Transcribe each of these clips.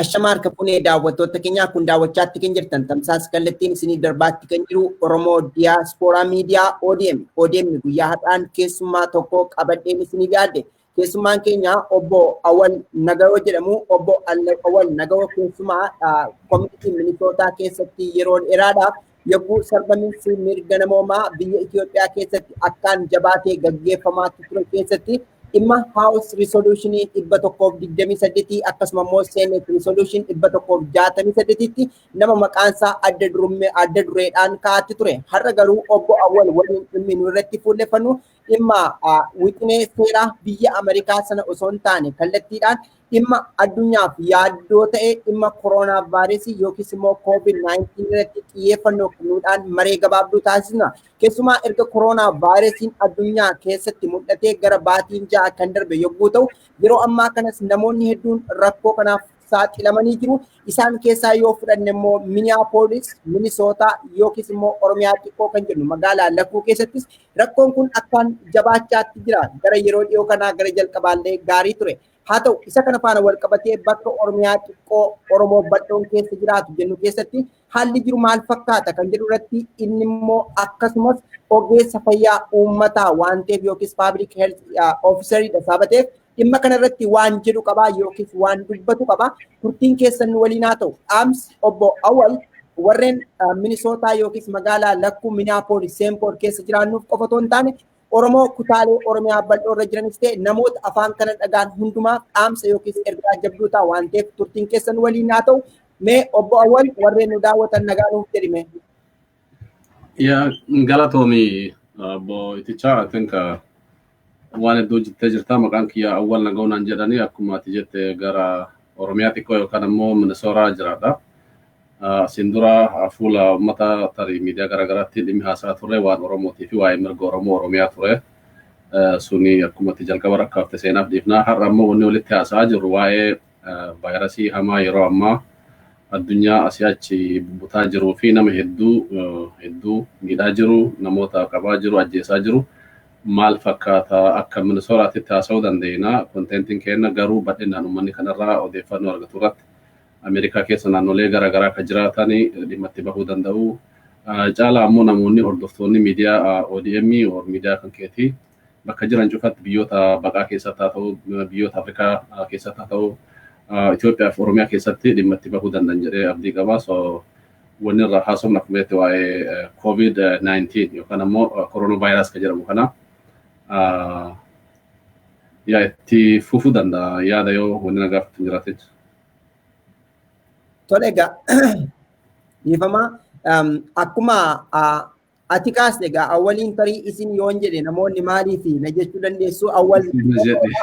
Ashamaa harka fuunee daawwattoota keenyaa, kun daawwachaatti kan jirtan tamsaasa kallattiin isinii darbaatti kan jiru Oromoo Diyaaspooraa Miidiyaa ODM. ODM guyyaa har'aan keessummaa tokko qabadheen isinii dhiyaadhe. Keessummaan keenya obbo Awwal Nagayoo jedhamu. Obbo Awwal Nagayoo keessumaa community Minisootaa keessatti yeroo dheeraadhaaf yogguu sarbamiinsi mirga namoomaa biyya Itoophiyaa keessatti akkaan jabaatee gaggeeffamaatti ture keessatti dhimma House Resolution 128, akkasuma immoo Senate Resolution 168tti nama maqaansaa adda durummee adda dureedhaan kaa'atti ture. Har'a garuu obbo Awwal waliin dhimmi nu irratti fuulleffannu dhimma wixinee seeraa biyya Ameerikaa sana osoo hin taane, kallattiidhaan dhimma addunyaaf yaaddoo ta'e, dhimma koronaa vaayirasii yookiis immoo COVID-19 irratti xiyyeeffannoo kennuudhaan maree gabaabduu taasisna. Keessumaa erga koronaa vaayirasiin addunyaa keessatti mul'atee gara baatiin 6 kan darbe yogguu ta'u, yeroo ammaa kanas namoonni hedduun rakkoo kanaaf saaxilamanii jiru. Isaan keessaa yoo fudhanne immoo Minneapolis, Minnesota yookiis immoo Oromiyaa xiqqoo kan jennu magaalaa Lakkuu keessattis rakkoon kun akkaan jabaachaatti jira. Gara yeroo dhiyoo kanaa gara jalqabaallee gaarii ture. Haa ta'u, isa kana faana wal qabatee bakka Oromiyaa xiqqoo Oromoo bal'oon keessa jiraatu jennu keessatti haalli jiru maal fakkaata kan jedhu irratti, inni immoo akkasumas ogeessa fayyaa uummataa waan ta'eef yookiis public health officeridha saabateef, dhimma kana irratti waan jedhu qabaa yookiis waan dubbatu qaba. Turtiin keessan nu waliin haa ta'u. Dhaamsi obbo Awwal warreen Minisootaa yookiis magaalaa Lakkuu, Minneapolis, Saint Paul keessa jiraannuuf qofa otoo hin taane, Oromoo kutaalee Oromiyaa bal'oo irra jiranis ta'e namoota afaan kana dhagaan hundumaaf dhaamsa yookiis ergaa jabduu ta'a waan ta'eef, turtiin keessan waliin haa ta'u. Mee obbo Awwal, warreen nu daawwatan nagaa nuuf jedhime. Yaa, galatoomi obbo Itichaa. I think waan hedduu jettee jirta. Maqaan kiyya Awwal Nagaunaan jedhanii, akkuma ati jette gara Oromiyaa xiqqoo yookaan ammoo Minisooraa jiraadha. Asiin dura fuula uummata tarii miidiyaa garaagaraatti dhimmi haasaa turre waan Oromootii fi waa'ee mirga Oromoo Oromiyaa ture. Suni akkuma ati jalqaba rakkaafte seenaaf dhiifnaa. Har'a ammoo wanni walitti haasa'aa jirru waa'ee vaayirasii hamaa yeroo ammaa addunyaa asii achi bubbutaa jiruu fi nama hedduu hedduu miidhaa jiru, namoota qabaa jiru, ajjeesaa jiru. Maal fakkaata akka Minisooraatti haasa'uu dandeenya. Contentiin keenya garuu bal'inaan uummanni kanarraa odeeffannoo argatu irratti Ameerikaa keessa naannolee garaagaraa kan jiraatan dhimma itti bahuu danda'u. Caalaa ammoo namoonni hordoftoonni miidiyaa ODM, miidiyaa kan keetii, bakka jiran cufatti, biyyoota baqaa keessatti haa ta'u, biyyoota Afrikaa keessatti haa ta'u, Itoophiyaa fi Oromiyaa keessatti dhimma itti bahuu danda'an jedhee abdii qaba. So wanni irraa haasofnu akkuma jette waa'ee COVID-19 yookaan ammoo coronavirus kan jedhamu kana yaa itti fufuu danda'a yaada yoo wanni na gaafatu jiraate. Tole egaa, dhiifama, akkuma ati kaasne egaa Awwaliin tarii isin yoon jedhe namoonni maaliif na jechuu dandeessu. Awwal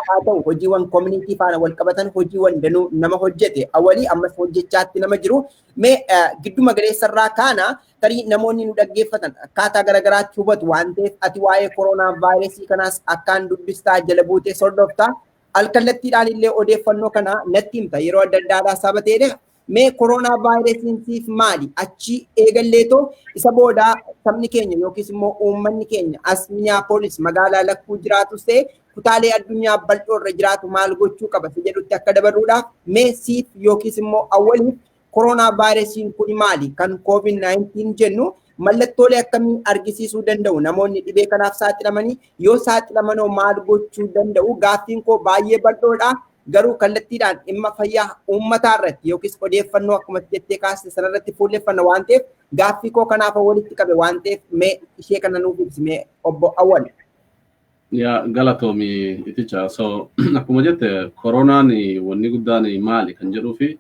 haa ta'u, hojiiwwan community faana wal qabatan, hojiiwwan danuu nama hojjete Awwalii ammas hojjechaatti nama jiru. Mee gidduma galeessarraa kaana, tarii namoonni nu dhaggeeffatan akkaataa garagaraatti hubatu waan ta'eef, ati waa'ee koronaa vaayirasii kanaas akkaan dubbistaa, jala buutee sordoftaa, alkallattiidhaan illee odeeffannoo kana natti himta yeroo adda addaadhaa saba ta'edha. Mee koronaa vaayirasiin siif maali? Achi eegalleetoo isa booda sabni keenya yookiis immoo uummanni keenya as Minneapolis magaalaa Lakkuu jiraatus ta'e kutaalee addunyaa bal'oo irra jiraatu maal gochuu qaba si jedhutti akka dabaluudhaaf, mee siif yookiis immoo Awwaliif koronaa vaayirasiin kun maali? Kan COVID-19 jennu mallattoolee akkamii argisiisuu danda'u? Namoonni dhibee kanaaf saaxilamanii yoo saaxilamanoo maal gochuu danda'u? Gaaffiin koo baay'ee bal'oodha. Garuu kallattiidhaan dhimma fayyaa uummataa irratti yookiis odeeffannoo akkuma jettee kaaste sanarratti fuulleffanna waan ta'eef, gaaffii koo kanaaf walitti qabe waan ta'eef, mee ishee kana nuuf ibsi mee obbo Awwal. Yaa, galatoomi Iticha. So akkuma jette koronaan wanni guddaan maali kan jedhuu fi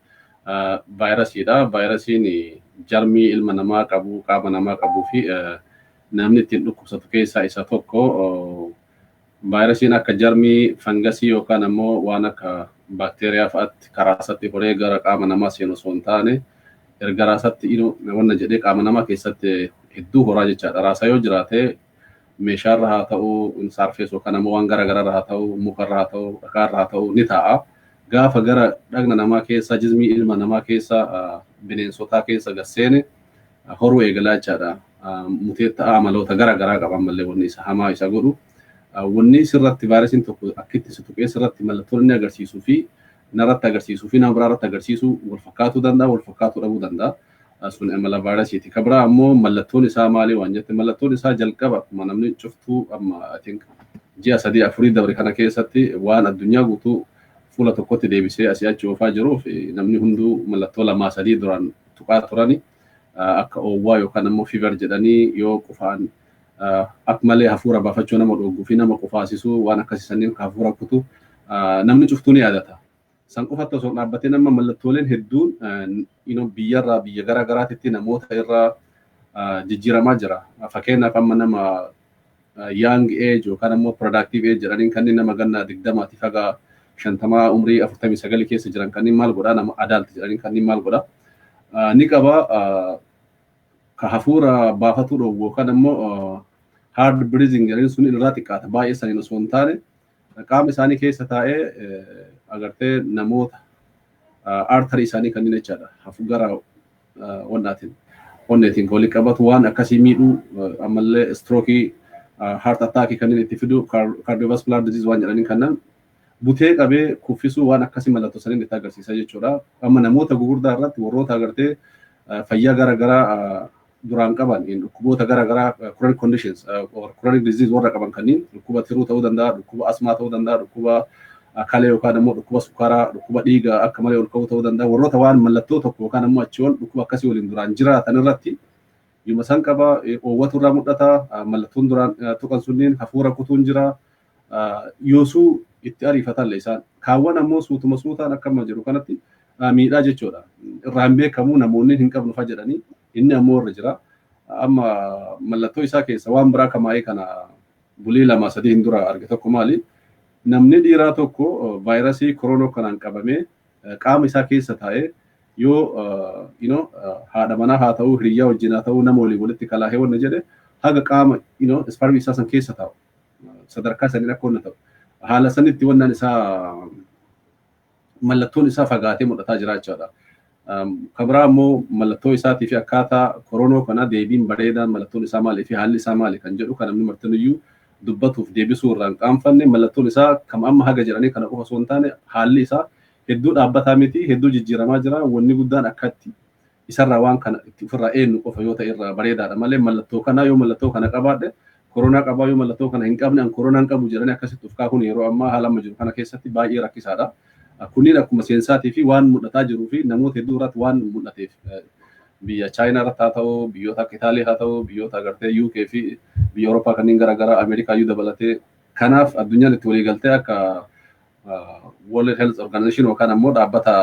vaayirasiidha. Vaayirasiin jarmii ilma namaa qabu, qaama namaa qabuu fi namni ittiin dhukkubsatu keessaa isa tokko. Vaayirasiin akka jarmii fangasii yookaan ammoo waan akka baakteeriyaa fa'aatti karaa isaatti horee gara qaama namaa seenu osoo hin taane, erga raasatti wanna jedhee qaama namaa keessatti hedduu horaa jechaadha. Raasaa yoo jiraate meeshaarra haa ta'u, surface yookaan ammoo waan garaagaraarra haa ta'u, mukarra haa ta'u, dhakaarra haa ta'u, ni taa'a. Gaafa gara dhagna namaa keessa, jismii ilma namaa keessa, bineensotaa keessa gasseene horuu eegalaa jechaadha. Mutee ta'a, amaloota garaagaraa qaba ammallee wanni isa hamaa isa godhu. Wanni sirratti vaayirasiin tokko akkitti si tuqee sirratti mallattoo inni agarsiisuu fi Narratti agarsiisuu fi nama biraarratti agarsiisuu wal fakkaatuu danda'a, wal fakkaatuu dhabuu danda'a. Sun amala vaayirasiiti. Kan biraa ammoo mallattoon isaa maali waan jette, mallattoon isaa jalqaba akkuma namni cuftuu amma, I think, ji'a 3 4 dabre kana keessatti waan addunyaa guutuu fuula tokkotti deebisee asii achi oofaa jiruuf, namni hunduu mallattoo lamaa sadii duraan tuqaa turani, akka oowwaa yookaan ammoo fever jedhanii, yoo qufaan akka malee hafuura baafachuu nama dhogguu fi nama qufaasisuu, waan akkasii saniin hafuura kutu namni cuftuu ni yaadata. San qofatti osoo dhaabbatee nama mallattooleen hedduun biyyarraa biyya gara garaatitti namoota irraa jijjiiramaa jira. Fakkeenyaaf, amma nama young age yookaan ammoo productive age jedhaniin, kanneen nama ganna 20tii haga 50, umrii 49 keessa jiran kanneen maal godhaa, nama adult jedhaniin kanneen maal godhaa. Ni qaba ka hafuura baafatuu dhoowwu yookaan ammoo hard breathing jedhaniin sun irraa xiqqaata, baay'ee saniin osoo hin taane qaama isaanii keessa taa'ee agartee namoota artery isaanii kanneen jechaadha. Gara wannaatiin onneetiin walii qabatu, waan akkasii miidhuu, ammallee stroke, heart attack kanneen itti fidu, cardiovascular disease waan jedhaniin kanneen butee qabee kuffisuu, waan akkasii mallattoo saniin itti agarsiisa jechuudha. Amma namoota gugurdaa irratti, warroota agartee fayyaa gara garaa duraan qaban, dhukkuboota gara garaa, chronic conditions or chronic disease warra qaban kanneen, dhukkuba tiruu ta'uu danda'a, dhukkuba asmaa ta'uu danda'a, dhukkuba kalee yookaan immoo dhukkuba sukkaaraa, dhukkuba dhiigaa akka malee ol ka'uu ta'uu danda'a. Warroota waan mallattoo tokko yookaan immoo achii ol dhukkuba akkasii waliin duraan jiraatan irratti yuma san qaba, oowwatu irraa mul'ata, mallattoon duraan tuqan sunniin hafuura kutuun jira. Yoosuu itti ariifatallee isaan kaawwan ammoo suutuma suutaan akkama jiru kanatti miidhaa jechuudha. Irraa hin beekamu, namoonni hin qabnu fa jedhanii, inni ammoo irra jira. Amma mallattoo isaa keessa waan biraa kamaa'ee kana bulii 2 3 hin dura arge tokko maali? Namni dhiiraa tokko vaayirasii koronaa kanaan qabamee qaama isaa keessa taa'ee yoo haadha manaa haa ta'uu, hiriyyaa wajjin haa ta'uu, nama waliin walitti kalaahee wanna jedhe, haga qaama sperm isaa san keessa taa'u, sadarkaa saniin akka wanna ta'u, haala sanitti wannaan isaa mallattoon isaa fagaatee mul'ataa jira jechaadha. Kan biraa immoo mallattoo isaatii fi akkaataa koronoo kana deebiin bareedaan mallattoon isaa maalii fi haalli isaa maali kan jedhu kan namni martinuyyuu dubbatuuf deebisuu irraa hin qaanfanne, mallattoon isaa kam amma haga jedhanii kana qofa osoo hin taane, haalli isaa hedduu dhaabbataa miti, hedduu jijjiiramaa jira. Wanni guddaan akkatti isarraa waan kana itti ofirraa eenyu qofa yoo ta'e irraa bareedaadha malee, mallattoo kana yoo mallattoo kana qabaadhe koronaa qabaa, yoo mallattoo kana hin qabne an koronaa hin qabu jedhanii akkasitti of kaahuun yeroo ammaa haala amma jiru kana keessatti baay'ee rakkisaadha. Kunniin akkuma seensaatii fi waan mul'ataa jiruu fi namoota hedduu irratti waan mul'ateef, biyya Chaayinaa irratti haa ta'u, biyyoota akka Itaalii haa ta'u, biyyoota agartee UK fi biyya Awurooppaa kanneen garaagaraa, Ameerikaa iyyuu dabalatee, kanaaf addunyaan itti walii galtee akka World Health Organization yookaan ammoo dhaabbata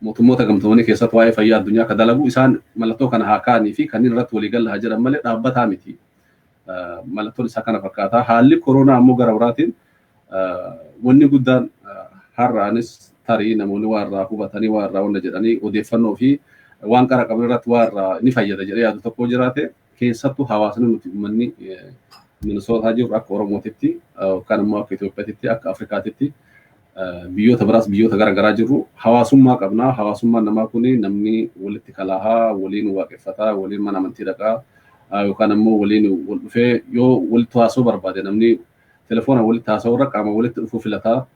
mootummoota gamtoomanii keessatti waa'ee fayyaa addunyaa akka dalagu, isaan mallattoo kana haa kaa'anii fi kanneen irratti walii galla haa jedhan malee dhaabbataa miti. Mallattoon isaa kana fakkaata. Haalli koronaa ammoo gara biraatiin wanni guddaan har'aanis tarii namoonni waa irraa hubatanii, waa irraa wanna jedhanii, odeeffannoo fi waan qara qaban irratti waa irraa ni fayyada jedhee yaadu tokko jiraate, keessattuu hawaasni nuti uummanni Minisootaa jiru, akka Oromootitti yookaan immoo akka Itoophiyaatitti, akka Afrikaatitti, biyyoota biraas, biyyoota gara garaa jirru, hawaasummaa qabna. Hawaasummaan namaa kuni namni walitti kalaahaa, waliin waaqeffataa, waliin mana amantii dhaqaa yookaan ammoo waliin wal dhufee yoo walitti haasa'uu barbaade, namni telefoona walitti haasa'uu irra qaama walitti dhufuu filataa.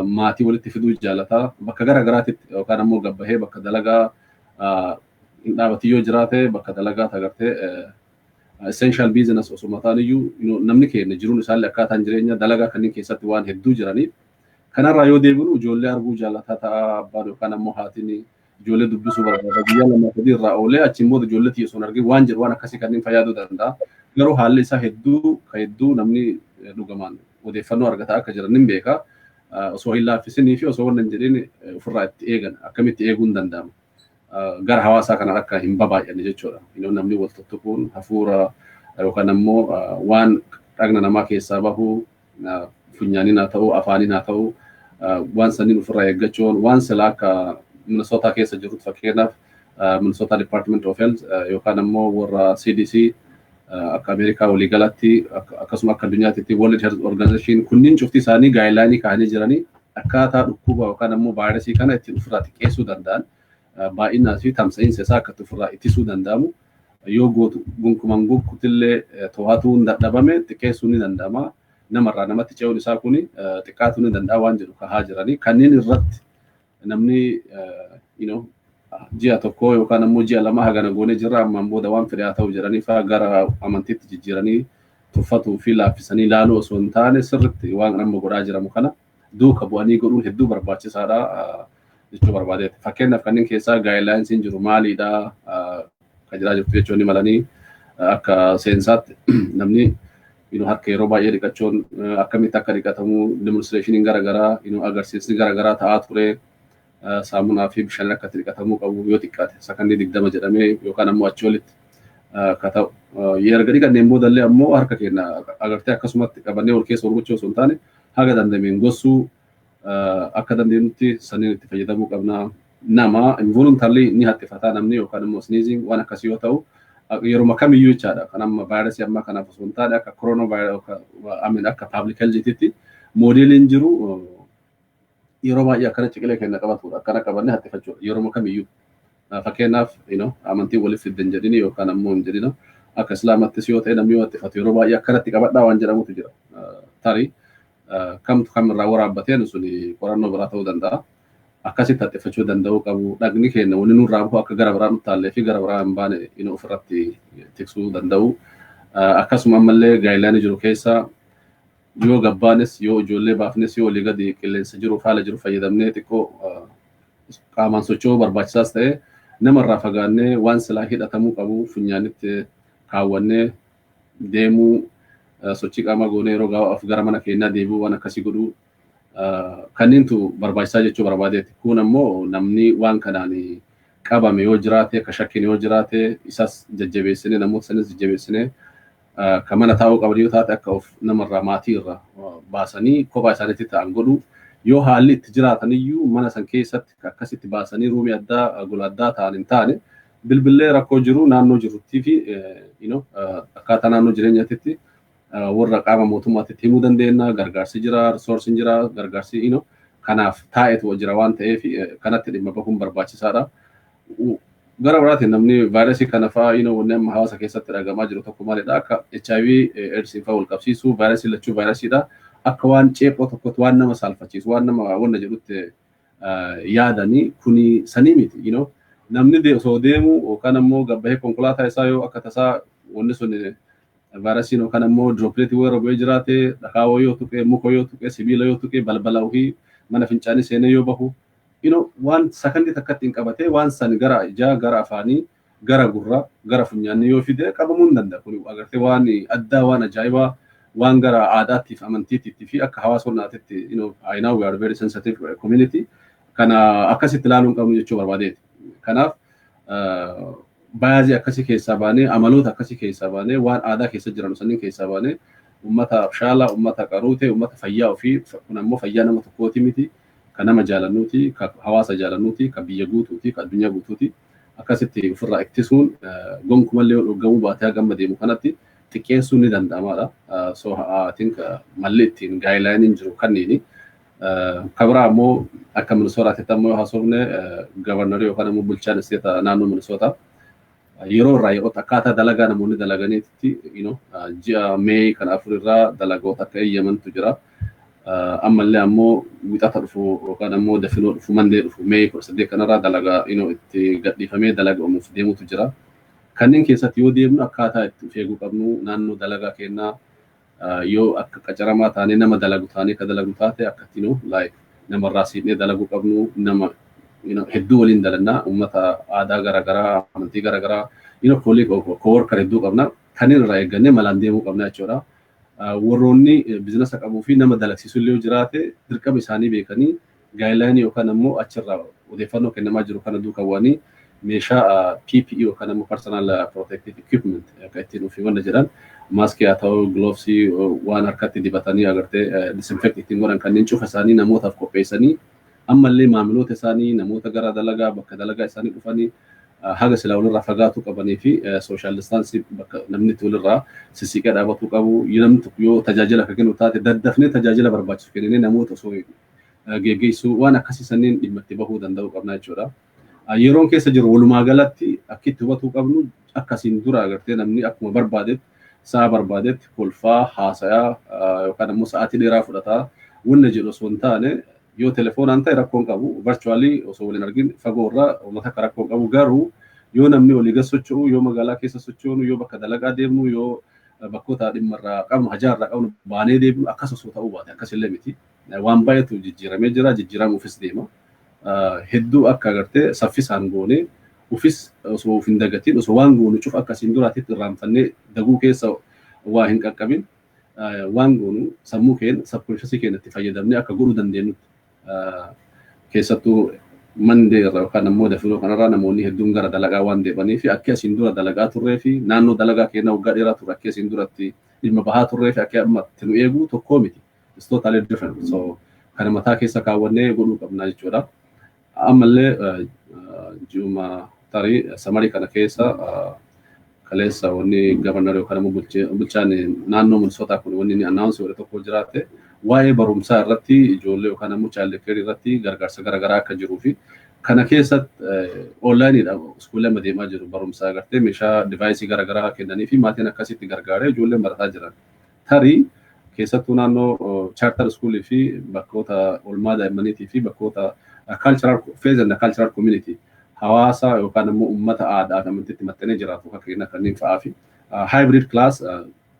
Maatii walitti fiduu jaalataa, bakka gara garaatitti yookaan ammoo gabbahee bakka dalagaa hin dhaabatin yoo jiraate, bakka dalagaa agartee essential business osoo mataan iyyuu, namni keenya jiruun isaallee akkaataan jireenya dalagaa kanneen keessatti waan hedduu jiraniif, kanarraa yoo deebinu ijoollee arguu jaalataa ta'a abbaan yookaan ammoo haatiin, ijoollee dubbisuu barbaada, guyyaa 2 3 irraa oolee achiin booda ijoollee xiyyeessuun osoo argin waan jedhu, waan akkasii kanneen fayyaduu danda'a. Garuu haalli isaa hedduu ka hedduu namni dhugamaan odeeffannoo argataa akka jiran nin beeka. Osoo hin laaffisinii fi osoo wannan jedhin ofirraa itti eegan akkamitti eeguun danda'ama? Gara hawaasaa kana akka hin babaay'anne jechuudha. Namni wal tuttuquun hafuura yookaan ammoo waan dhagna namaa keessaa bahu, funyaaniin haa ta'u, afaaniin haa ta'u, waan saniin ofirraa eeggachuun, waan sila akka Minnesota keessa jirutti, fakkeenyaaf Minnesota Department of Health yookaan ammoo warra CDC akka Ameerikaa waliigalatti, akkasuma akka addunyaatti World Health Organization, kunniin cufti isaanii guideline kaa'anii jiranii akkaataa dhukkuba yookaan ammoo vaayirasii kana ittiin ofirraa xiqqeessuu danda'an, baay'inaa fi tamsa'iinsa isaa akka ofirraa ittisuu danda'amu, yoo gootu gonkumaan gonkutillee to'atuun dadhabame xiqqeessuun ni danda'ama. Namarraa namatti ce'uun isaa kun xiqqaatuu ni danda'a waan jedhu kahaa jiranii. Kanneen irratti namni ji'a 1 yookaan ammoo ji'a 2 hagana goonee jirra, ammaan booda waan fedhe haa ta'u jedhanii fa'aa gara amantiitti jijjiiranii tuffatuu fi laaffisanii ilaaluu osoo hin taane, sirriitti waan amma godhaa jiramu kana duuka bu'anii godhuun hedduu barbaachisaadha jechuu barbaadeeti. Fakkeenyaaf, kanneen keessaa guidelinesiin jiru maaliidha kan jiraa jirtu jechuun ni malanii. Akka seensaatti namni harka yeroo baay'ee dhiqachuun akkamitti akka dhiqatamu demonstrationiin garaagaraa, agarsiisni garaagaraa ta'aa ture. Saamunaa fi bishaan akka itti dhiqatamuu qabu, yoo xiqqaate sakandii 20 jedhamee yookaan ammoo achi olitti akka ta'u. Erga dhiqanneen boodallee ammoo harka keenya agartee akkasumatti qabannee ol keessa ol gochuu osoo hin taane, haga dandameen gossuu akka dandeenyutti saniin itti fayyadamuu qabna. Nama involuntarily ni haxxifataa namni yookaan immoo sneezing waan akkasii yoo ta'u, yeroo kamiyyuu jechaadha. Kan amma vaayirasii ammaa kanaaf osoo hin taane, akka corona virus, akka public health modeliin jiru yeroo baay'ee akkana ciqilee keenya qabatudha. Akkana qabannee haxxifachuudha yeroo kamiyyuu. Fakkeenyaaf, amantii waliif fiddan jedhini yookaan ammoo hin jedhina. Akka islaamattis yoo ta'e, namni yoo haxxifatu yeroo baay'ee akkanatti qabadhaa waan jedhamutu jira. Tarii kamtu kamirraa waraabbateen suni qorannoo biraa ta'uu danda'a. Akkasitti haxxifachuu danda'uu qabu. Dhagni keenya wanni nurraa bahu akka gara biraa nutti fi gara biraa hin baane ofirratti tiksuu danda'u. Akkasuma ammallee guidelineii jiru keessa yoo gabbaanis, yoo ijoollee baafnes, yoo olii gadi qilleensa jiru, haala jiru fayyadamnee xiqqoo qaamaan socho'uu barbaachisaas ta'e, namarraa fagaannee waan silaa hidhatamuu qabu funyaanitti kaawwannee deemuu, sochii qaamaa goonee yeroo gabaabaaf gara mana keenyaa deebi'uu, waan akkasii godhuu kanneentu barbaachisaa jechuu barbaadeeti. Kun ammoo namni waan kanaan qabame yoo jiraate, akka shakkiin yoo jiraate, isas jajjabeessinee, namoota sanis jajjabeessinee, kan mana taa'uu qaban yoo taate, akka of namarraa, maatii irraa baasanii kophaa isaaniitti ta'an godhuu, yoo haalli itti jiraatan iyyuu mana san keessatti akkasitti baasanii roomii addaa, gola addaa ta'an hin taane, bilbillee rakkoo jiru naannoo jiruttii fi akkaataa naannoo jireenyaatitti warra qaama mootummaatti himuu dandeenya. Gargaarsi jira, resourceiin jira, gargaarsi kanaaf taa'etu jira waan ta'eef kanatti dhimma bahuun barbaachisaadha. Gara biraatiin namni vaayirasii kana fa'aa, wanni amma hawaasa keessatti dhagamaa jiru tokko maalidha? Akka HIV AIDS fa'aa wal qabsiisu, vaayirasii lachuu vaayirasiidha. Akka waan ceephoo tokkotti, waan nama saalfachiisu, waan nama wanna jedhutti yaadanii, kuni sanii miti. Namni osoo deemu yookaan ammoo gabbahee konkolaataa isaa yoo akka tasaa wanni sun vaayirasiin yookaan ammoo dropletii yeroo bu'ee jiraate, dhakaa yoo tuqee, muka yoo tuqee, sibiila yoo tuqee, balbala ofii mana fincaanii seenee yoo bahu, waan sakandii takkatti hin qabatee waan san gara ijaa, gara afaanii, gara gurraa, gara funyaanii yoo fide qabamuu hin danda'a. Kun agartee waan addaa, waan ajaa'ibaa, waan gara aadaattiif amantiitti fi akka hawaasa walnaatitti, I know we are very sensitive community, kana akkasitti ilaaluu hin qabnu jechuu barbaadeeti. Kanaaf biasii akkasii keessaa baanee, amaloota akkasii keessaa baanee, waan aadaa keessa jiran sanniin keessaa baanee, ummata abshaala, ummata qaruute, ummata fayyaa ofii, kun ammoo fayyaa nama tokkooti miti, ka nama jaalannuuti, ka hawaasa jaalannuuti, ka biyya guutuuti, ka addunyaa guutuuti. Akkasitti ofirraa ittisuun gonkumallee yoo dhorgamuu baatee hanga deemu kanatti xiqqeessuun ni danda'amaadha. So I think malli ittiin guidelineiin jiru kanniini. Kabiraa ammoo akka Minisootaatti ammoo yoo haasofne, governorii yookaan ammoo bulchaan statea naannoo Minisootaa yeroo irraa yerootti akkaataa dalagaa namoonni dalaganiitti ji'a May kan 4 irraa dalagoota akka eeyyamantu jira. Ammallee ammoo wixata dhufu yookaan ammoo dafinoo dhufu, Monday dhufu, May 18 kanarraa dalagaa itti gadhiifamee dalaga uumuuf deemutu jira. Kanneen keessatti yoo deemnu akkaataa itti of eeguu qabnu, naannoo dalagaa kennaa yoo akka qacaramaa taanee, nama dalagu taanee, ka dalagu taate, akka ittiin like namarraa siidhee dalaguu qabnu. Nama hedduu waliin dalannaa, uummata aadaa garaagaraa, amantii garaagaraa, colleague, coworker hedduu qabna. Kanneen irraa eeggannee malaan deemuu qabna jechuudha. Warroonni businessa qabuu fi nama dalagsiisu illee yoo jiraate, dirqama isaanii beekanii guidelineii yookaan ammoo achirraa odeeffannoo kennamaa jiru kana duukaa bu'anii meeshaa PPE yookaan ammoo personal protective equipment akka ittiin ofii wanna jedhan, maskii haa ta'u, glovesii, waan harkatti dibatanii agartee disinfect ittiin godhan, kanneen cufa isaanii namootaaf qopheessanii, ammallee maamiloota isaanii, namoota gara dalagaa, bakka dalagaa isaanii dhufanii haga silaa walirraa fagaatuu qabanii fi social distanceii, bakka namni itti walirraa sissiqee dhaabatuu qabu. Namni tokko yoo tajaajila akka kennu taate, daddafnee tajaajila barbaachisu kenninee namoota osoo geggeessuu, waan akkasii sanniin dhimma itti bahuu danda'uu qabna jechuudha. Yeroon keessa jiru walumaa galatti akki itti hubatuu qabnu, akkasiin dura agartee namni akkuma barbaadetti Sa'a barbaadetti kolfaa haasayaa yookaan ammoo sa'aatii dheeraa fudhataa wanna jedhu osoo hin taane, yoo telefoonaan ta'e rakkoon qabu, virtually osoo waliin argin fagoo irraa uummata akka rakkoon qabu. Garuu yoo namni olii gad socho'u, yoo magaalaa keessa socho'u, yoo bakka dalagaa deemnu, yoo bakkoota dhimma irraa qabnu, hajaa irraa qabnu baanee deemnu, akkas osoo ta'uu baate akkasillee miti. Waan baay'eetu jijjiiramee jira, jijjiiramuufis deema. Hedduu akka agartee saffisaan goonee ufis osoo of hin dagatiin, osoo waan goonu cufa akkasiin duraatitti irraanfannee daguu keessa waa hin qaqqabin, waan goonu sammuu keenya, subconscious keenya itti fayyadamnee akka godhuu dandeenyutti. Keessattuu Monday irra yookaan ammoo dafiroo kanarraa namoonni hedduun gara dalagaa waan deemanii fi akka asiin dura dalagaa turree fi naannoo dalagaa keenya waggaa dheeraa turre, akka asiin duratti dhimma bahaa turree fi akka amma itti nu eegu tokkoo miti. It's totally different. So kana mataa keessa kaawwannee godhuu qabna jechuudha. Ammallee ji'uma tarii summer kana keessa kaleessa wanni governor yookaan ammoo bulchaan naannoo Minnesota kun wanni inni announce godhe tokko jiraate, waa'ee barumsaa irratti, ijoollee yookaan ammoo child care irratti gargaarsa garaagaraa akka jiruu fi kana keessatti onlineiidha schoolee amma deemaa jiru. Barumsaa agartee meeshaa device garaagaraa kennanii fi maatiin akkasitti gargaaree ijoolleen barataa jiran. Tarii keessattuu naannoo charter schoolii fi bakkoota oolmaa daa'immaniitii fi bakkoota cultural faith and cultural community, hawaasa yookaan immoo uummata aadaa fi amantiitti maxxanee jiraatu fakkeenya kanneen fa'aa fi hybrid class,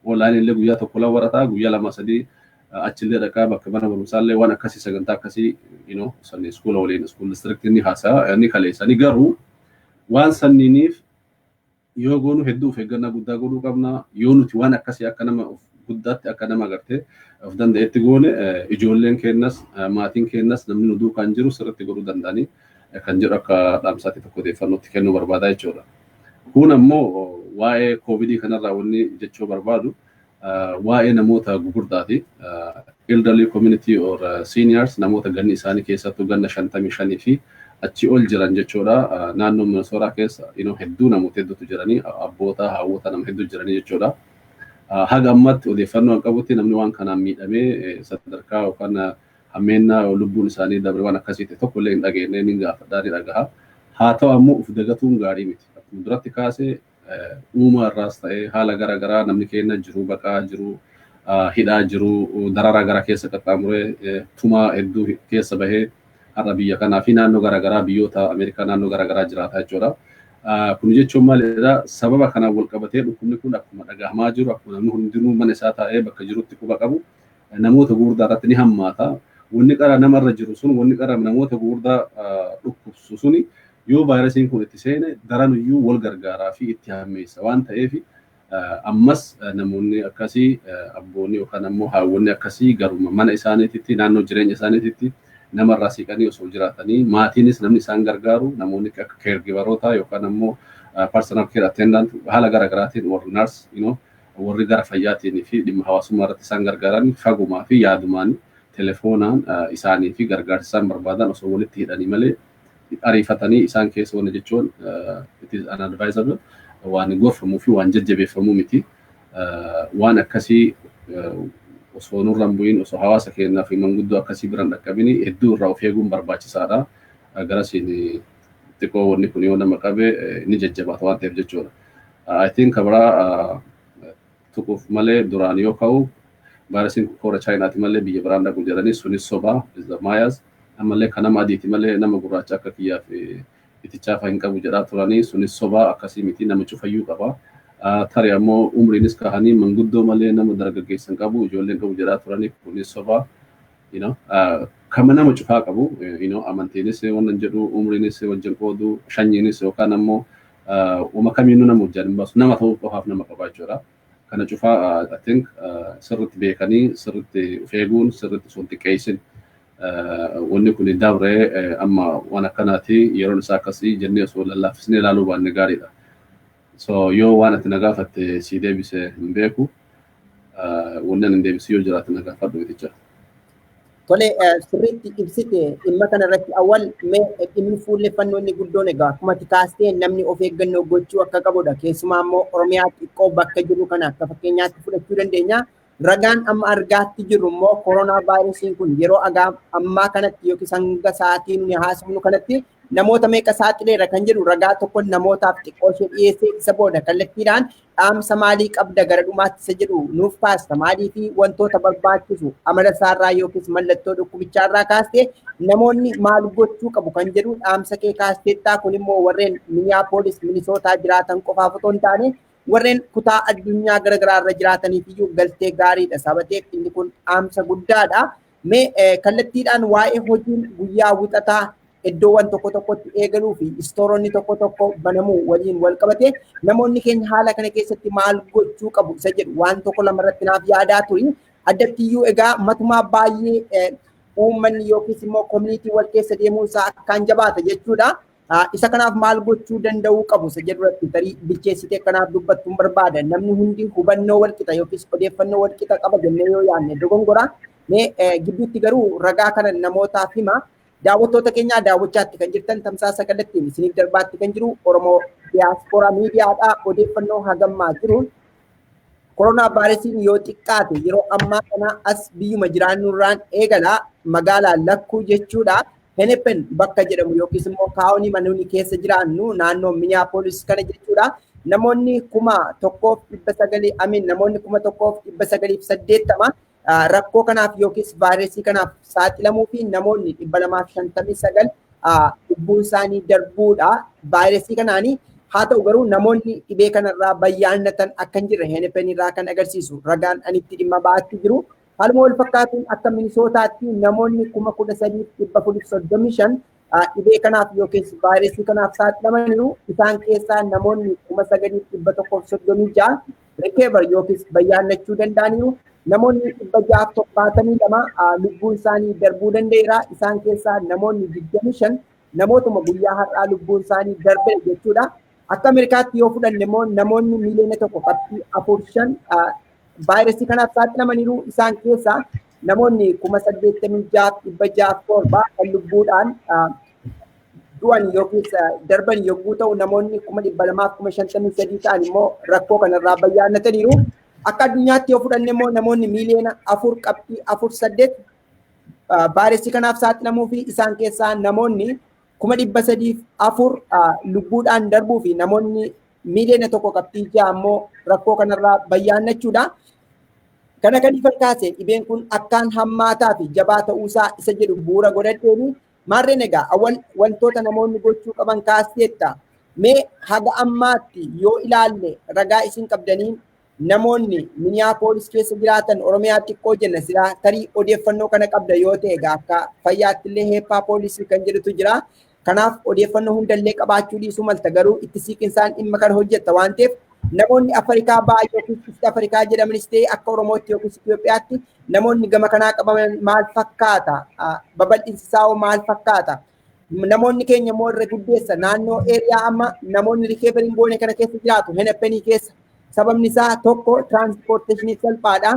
online illee guyyaa tokko lama barataa, guyyaa lama sadii achillee dhaqaa bakka mana barumsaallee waan akkasii, sagantaa akkasii sanii schoola waliin school district ni haasa'a ni kaleessanii. Garuu waan sanniiniif yoo goonu hedduu of eeggannaa guddaa godhuu qabna. Yoo nuti waan akkasii akka nama of guddaatti, akka nama agartee of danda'etti goone, ijoolleen keenyas, maatiin keenyas, namni nu duukaan jiru sirriitti godhuu danda'anii kan jedhu akka dhaamsaatti tokko odeeffannootti kennuu barbaada jechuudha. Kun ammoo waa'ee COVIDii kanarraa wanni jechuu barbaadu waa'ee namoota gugurdaati. Elderly community or seniors, namoota ganni isaanii keessattuu ganna 55 fi achi ol jiran jechuudha. Naannoo Minnesota keessa hedduu namoota hedduutu jiranii, abboota, haawwota, nama hedduu jiranii jechuudha. Haga ammatti odeeffannoo hin qabutti namni waan kanaan miidhamee sadarkaa yookaan hammeennaa lubbuun isaanii dabre waan akkasii ta'e tokko illee hin dhageenye, ni gaafadhaa, ni dhagaha. Haa ta'u ammoo of dagatuun gaarii miti. Akkuma duratti kaasee uumaa irraas ta'ee haala garaagaraa namni keenya jiru, baqaa jiru, hidhaa jiru, dararaa gara keessa qaxxaamuree, tumaa hedduu keessa bahee har'a biyya kanaa fi naannoo garaagaraa, biyyoota Ameerikaa naannoo garaagaraa jiraata jechuudha. Kun jechuun maalidha? Sababa kanaan wal qabatee dhukkubni kun akkuma dhagahamaa jiru, akkuma namni hundinuu mana isaa taa'ee bakka jirutti quba qabu, namoota gurguddaa irratti ni hammaata. Wanni qara namarra jiru sun, wanni qara namoota gurguddaa dhukkubsu suni, yoo vaayirasiin kun itti seene daranuyyuu wal gargaaraa fi itti hammeessa waan ta'eef, ammas namoonni akkasii, abboonni yookaan ammoo haawwonni akkasii, garuma mana isaaniititti, naannoo jireenya isaaniititti namarraa siqanii osoo jiraatanii, maatiinis namni isaan gargaaru, namoonni akka caregiveroota yookaan ammoo personal care attendant haala garaagaraatiin, warri nurse, warri gara fayyaatiin fi dhimma hawaasummaa irratti isaan gargaaran, fagumaa fi yaadumaan telefoonaan isaanii fi gargaarsa isaan barbaadan osoo walitti hidhanii malee, ariifatanii isaan keessa wanna jechuun it is unadvisable, waan gorfamuu fi waan jajjabeeffamuu miti. Waan akkasii osoo nurra hin bu'in, osoo hawaasa keenyaa fi manguddoo akkasii biraan dhaqqabini, hedduu irraa of eeguun barbaachisaadha. Garasiin xiqqoo wanni kun yoo nama qabe ni jajjabaata waan ta'eef jechuudha. I think kabiraa tuquuf malee, duraan yoo ka'u vaayirasiin koora Chaayinaati malee biyya biraan dhaqu jedhanii, sunis sobaa maayas. Ammallee kan nama adiiti malee nama gurraacha akka kiyyaaf itichaaf hin qabu jedhaa turanii, sunis sobaa, akkasii miti, nama cufayyuu qaba. Tarii ammoo umriinis kahanii manguddoo malee nama dargaggeessa hin qabu, ijoolleen qabu jedhaa turanii, kunis sobaa. Kama nama cufaa qabu, amantiinis wannan jedhu, umriinis wajjin qoodu, shanyiinis yookaan ammoo uuma kamiinuu nama wajjin hin baasu, nama ta'uu qofaaf nama qaba jechuudha. Kana cufaa I think sirriitti beekanii, sirriitti of eeguun, sirriitti osoo hin xiqqeessin, wanni kun dabree amma waan akkanaati, yeroon isaa akkasii jennee osoo lallaaffisnee ilaaluu baanne gaariidha. So yoo waan ati na gaafatte si deebise hin beeku, wanni ani hin deebise yoo jiraate na gaafadhu iticha. Tole, sirriitti ibsite dhimma kana irratti, Awwal. Mee dhimmi fuulleffannoo inni guddoon egaa akkuma ati kaastee namni of eeggannoo gochuu akka qabudha. Keessumaa immoo Oromiyaa xiqqoo bakka jiru kana akka fakkeenyaatti fudhachuu dandeenya. Ragaan amma argaatti jirru immoo koronaa vaayirasiin kun yeroo ammaa kanatti yookiis hanga sa'aatii nuni haasofnu kanatti Namoota meeqa saaxileera kan jedhu ragaa tokko namootaaf xiqqoo ishee dhiyeessee, isa booda kallattiidhaan dhaamsa maalii qabda gara dhumaatti isa jedhu nuuf kaasta. Maalii fi wantoota barbaachisu amala isaarraa yookiis mallattoo dhukkubichaarraa kaastee namoonni maal gochuu qabu kan jedhu dhaamsa kee kaasteettaa. Kun immoo warreen Minneapolis, Minisootaa jiraatan qofaaf otoo hin taane, warreen kutaa addunyaa garaagaraa irra jiraataniif iyyuu galtee gaariidha. Sabateef inni kun dhaamsa guddaadha. Mee kallattiidhaan waa'ee hojiin guyyaa Wixataa iddoowwan tokko tokkotti eegaluu fi istooronni tokko tokko banamuu waliin wal qabate, namoonni keenya haala kana keessatti maal gochuu qabu isa jedhu waan tokko lama irratti naaf yaadaa turi. Addattiyyuu egaa matumaa baay'ee uummanni yookiis immoo community wal keessa deemuu isaa akkaan jabaata jechuudha. Isa kanaaf maal gochuu danda'uu qabu isa jedhu irratti tarii bilcheessitee kanaaf dubbattuun barbaada. Namni hundi hubannoo wal qixa yookiis odeeffannoo wal qixa qaba jennee yoo yaadne dogongora. Mee gidduutti garuu ragaa kana namootaaf hima. Daawwattoota keenyaa, daawwachaatti kan jirtan tamsaasa kallattiin isiniif darbaatti kan jiru Oromoo Diyaaspooraa Miidiyaadha. Odeeffannoo hagammaa jiru. Koronaa vaayirasiin yoo xiqqaate yeroo ammaa kana as biyyuma jiraannurraan eegala, magaalaa Lakkuu jechuudha. Hennepin bakka jedhamu yookiis immoo county manoonni keessa jiraannu naannoo Minneapolis kana jechuudha. Namoonni 1900, amiin, namoonni 1980 rakkoo kanaaf yookiis vaayirasii kanaaf saaxilamuu fi namoonni 259 lubbuun isaanii darbuudha. Vaayirasii kanaanii haa ta'u garuu namoonni dhibee kanarraa bayyaannatan akka hin jirre Hennepin irraa kan agarsiisu ragaan ani itti dhimma ba'aatti jiru. Haaluma wal fakkaatuun akka Minisootaatti namoonni 13,435 dhibee kanaaf yookiis vaayirasii kanaaf saaxilamaniiru. Isaan keessaa namoonni 9136 recover yookiis bayyaannachuu danda'aniiru. Namoonni 672 lubbuun isaanii darbuu danda'eera. Isaan keessaa namoonni 25 namootuma guyyaa har'aa lubbuun isaanii darbe jechuudha. Akka Ameerikaatti yoo fudhanne immoo namoonni miiliyoona 1.45 vaayirasii kanaaf saaxilamaniiru. Isaan keessaa namoonni 86,607 kan lubbuudhaan du'an yookiis darban yogguu ta'u, namoonni 253,000 ta'an immoo rakkoo kanarraa bayyaannataniiru. Akka addunyaatti yoo fudhanne immoo namoonni miiliyoona 4.48 vaayirasii kanaaf saaxilamuu fi isaan keessaa namoonni 304,000 lubbuudhaan darbuu fi namoonni miiliyoona 1.6 immoo rakkoo kanarraa bayyaannachuudha. Kana kan ifan kaase dhibeen kun akkaan hammaataa fi jabaa ta'uusaa isa jedhu bu'uura godhadheeni. Maarreen egaa awwal wantoota namoonni gochuu qaban kaasteetta. Mee haga ammaatti yoo ilaalle ragaa isin qabdaniin namoonni Minneapolis keessa jiraatan, Oromiyaa xiqqoo jenna silaa, tarii odeeffannoo kana qabda yoo ta'e egaa akka fayyaatti illee HIPAA policy kan jedhutu jira. Kanaaf odeeffannoo hundallee qabaachuu dhiisuu malta, garuu itti siiqinsaan dhimma kana hojjetta waan ta'eef, namoonni Afrikaa baay'ee yookiis East Afrikaa jedhamanis ta'e akka Oromootti yookiis Itoophiyaatti namoonni gama kanaa qabaman maal fakkaata? Babal'insi isaa hoo maal fakkaata? Namoonni keenya immoo irra guddeessa naannoo area amma namoonni recovery goone kana keessa jiraatu, Hennepinii keessa. Sababni isaa tokko transportationii salphaadha.